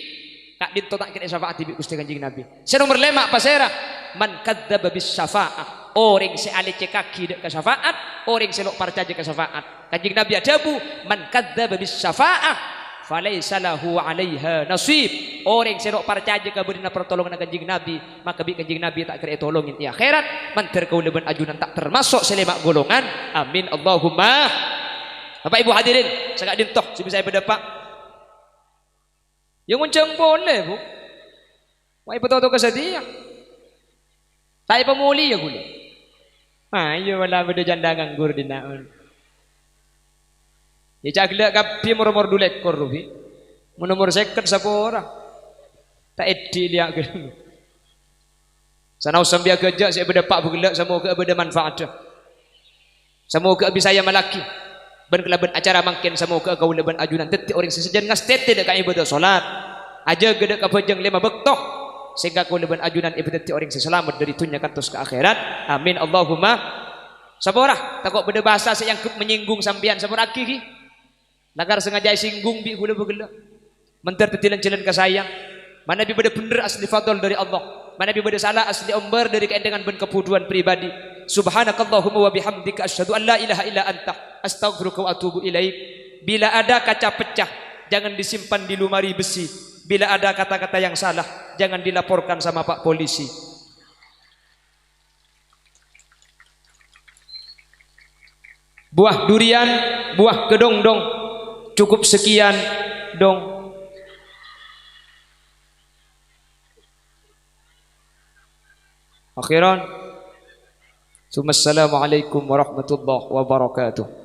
Ka'dinto ta' kèra èsafa'adhi bi' Ghustè Kanjeng Nabi. Sè nomor lèma' pasèra? Man kadzdzaba bis syafa'ah. Orèng sè alècèkaghi dâ' ka syafa'at, orèng sè lo' parcajâ ka syafa'at. Kanjeng Nabi adhâbu, "Man kadzdzaba bis syafa'ah, falaisa lahu 'alaiha nasib." Orèng sè lo' parcajâ ka bârri'na partolonganna Kanjeng Nabi, maka bi' Kanjeng Nabi ta' kèra ètolongin è akhèrat. Mandhâr kaulâ bân ajunan ta' tamaso' sè lèma' golongan. Amin, Allahumma. Bapak Ibu hadirin, saka'dinto sè bisa èpadâpa'. Yâ ngonjhâng polè, Bu. Wa' èpatoto ka satèya. Ta' èpamolèya ghulâ. Ayo, wala bâdâ jhândhâ nganggur dinna'. Yâ, ca'na ghellâ' kabbhi mor-omor du lèkor, Rufi. Mon omor sèket sapora. Ta' èdhi' lèya' ghellâ'. Sanaos sampèyan ghâjâ sè bâdâ pa' bu ghellâ', samoghâ bâdâ manfaatta. Samoghâ bisa èamallaghi. Bân kalabân acara mangkèn, samoghâ kaulâ bân ajunan dhâddhi orèng sè sajân ngastètè dâ' ka ibadah salat. Ajâgâ dâ' ka bhâjâng lèma bâkto. Sehingga kaulâ bân ajunan èpadhâddhi orèng sè salamet dâri dhunnya kantos ka akhèrat. Amin, Allahumma. Sapora, tako' bâdâ bhâsa sè èangghep manyènggung sampèyan, sapora'aghi, ghi. Lakar sangajâ èsènggung bi' ghulâ bu ghellâ'. Mandhâr dhâddhi lan-jhâlân kasayang. Manabi bâdâ bhendher asli fadl dâri Allah. Manabi bâdâ sala asli ombâr dâri kaèndhângan bân kabhudhuwân pribadi. Subhanakallahumma wa bihamdika asyhadu an la ilaha illa anta astaghfiruka wa atubu ilaik. Bila ada kaca pecah, jangan disimpan di lemari besi. Bila ada kata-kata yang salah, jangan dilaporkan sama Pak Polisi. Buah durian, buah kedondong. Cukup sekian dong. Akhiran, summa assalamualaikum warahmatullahi wabarakatuh.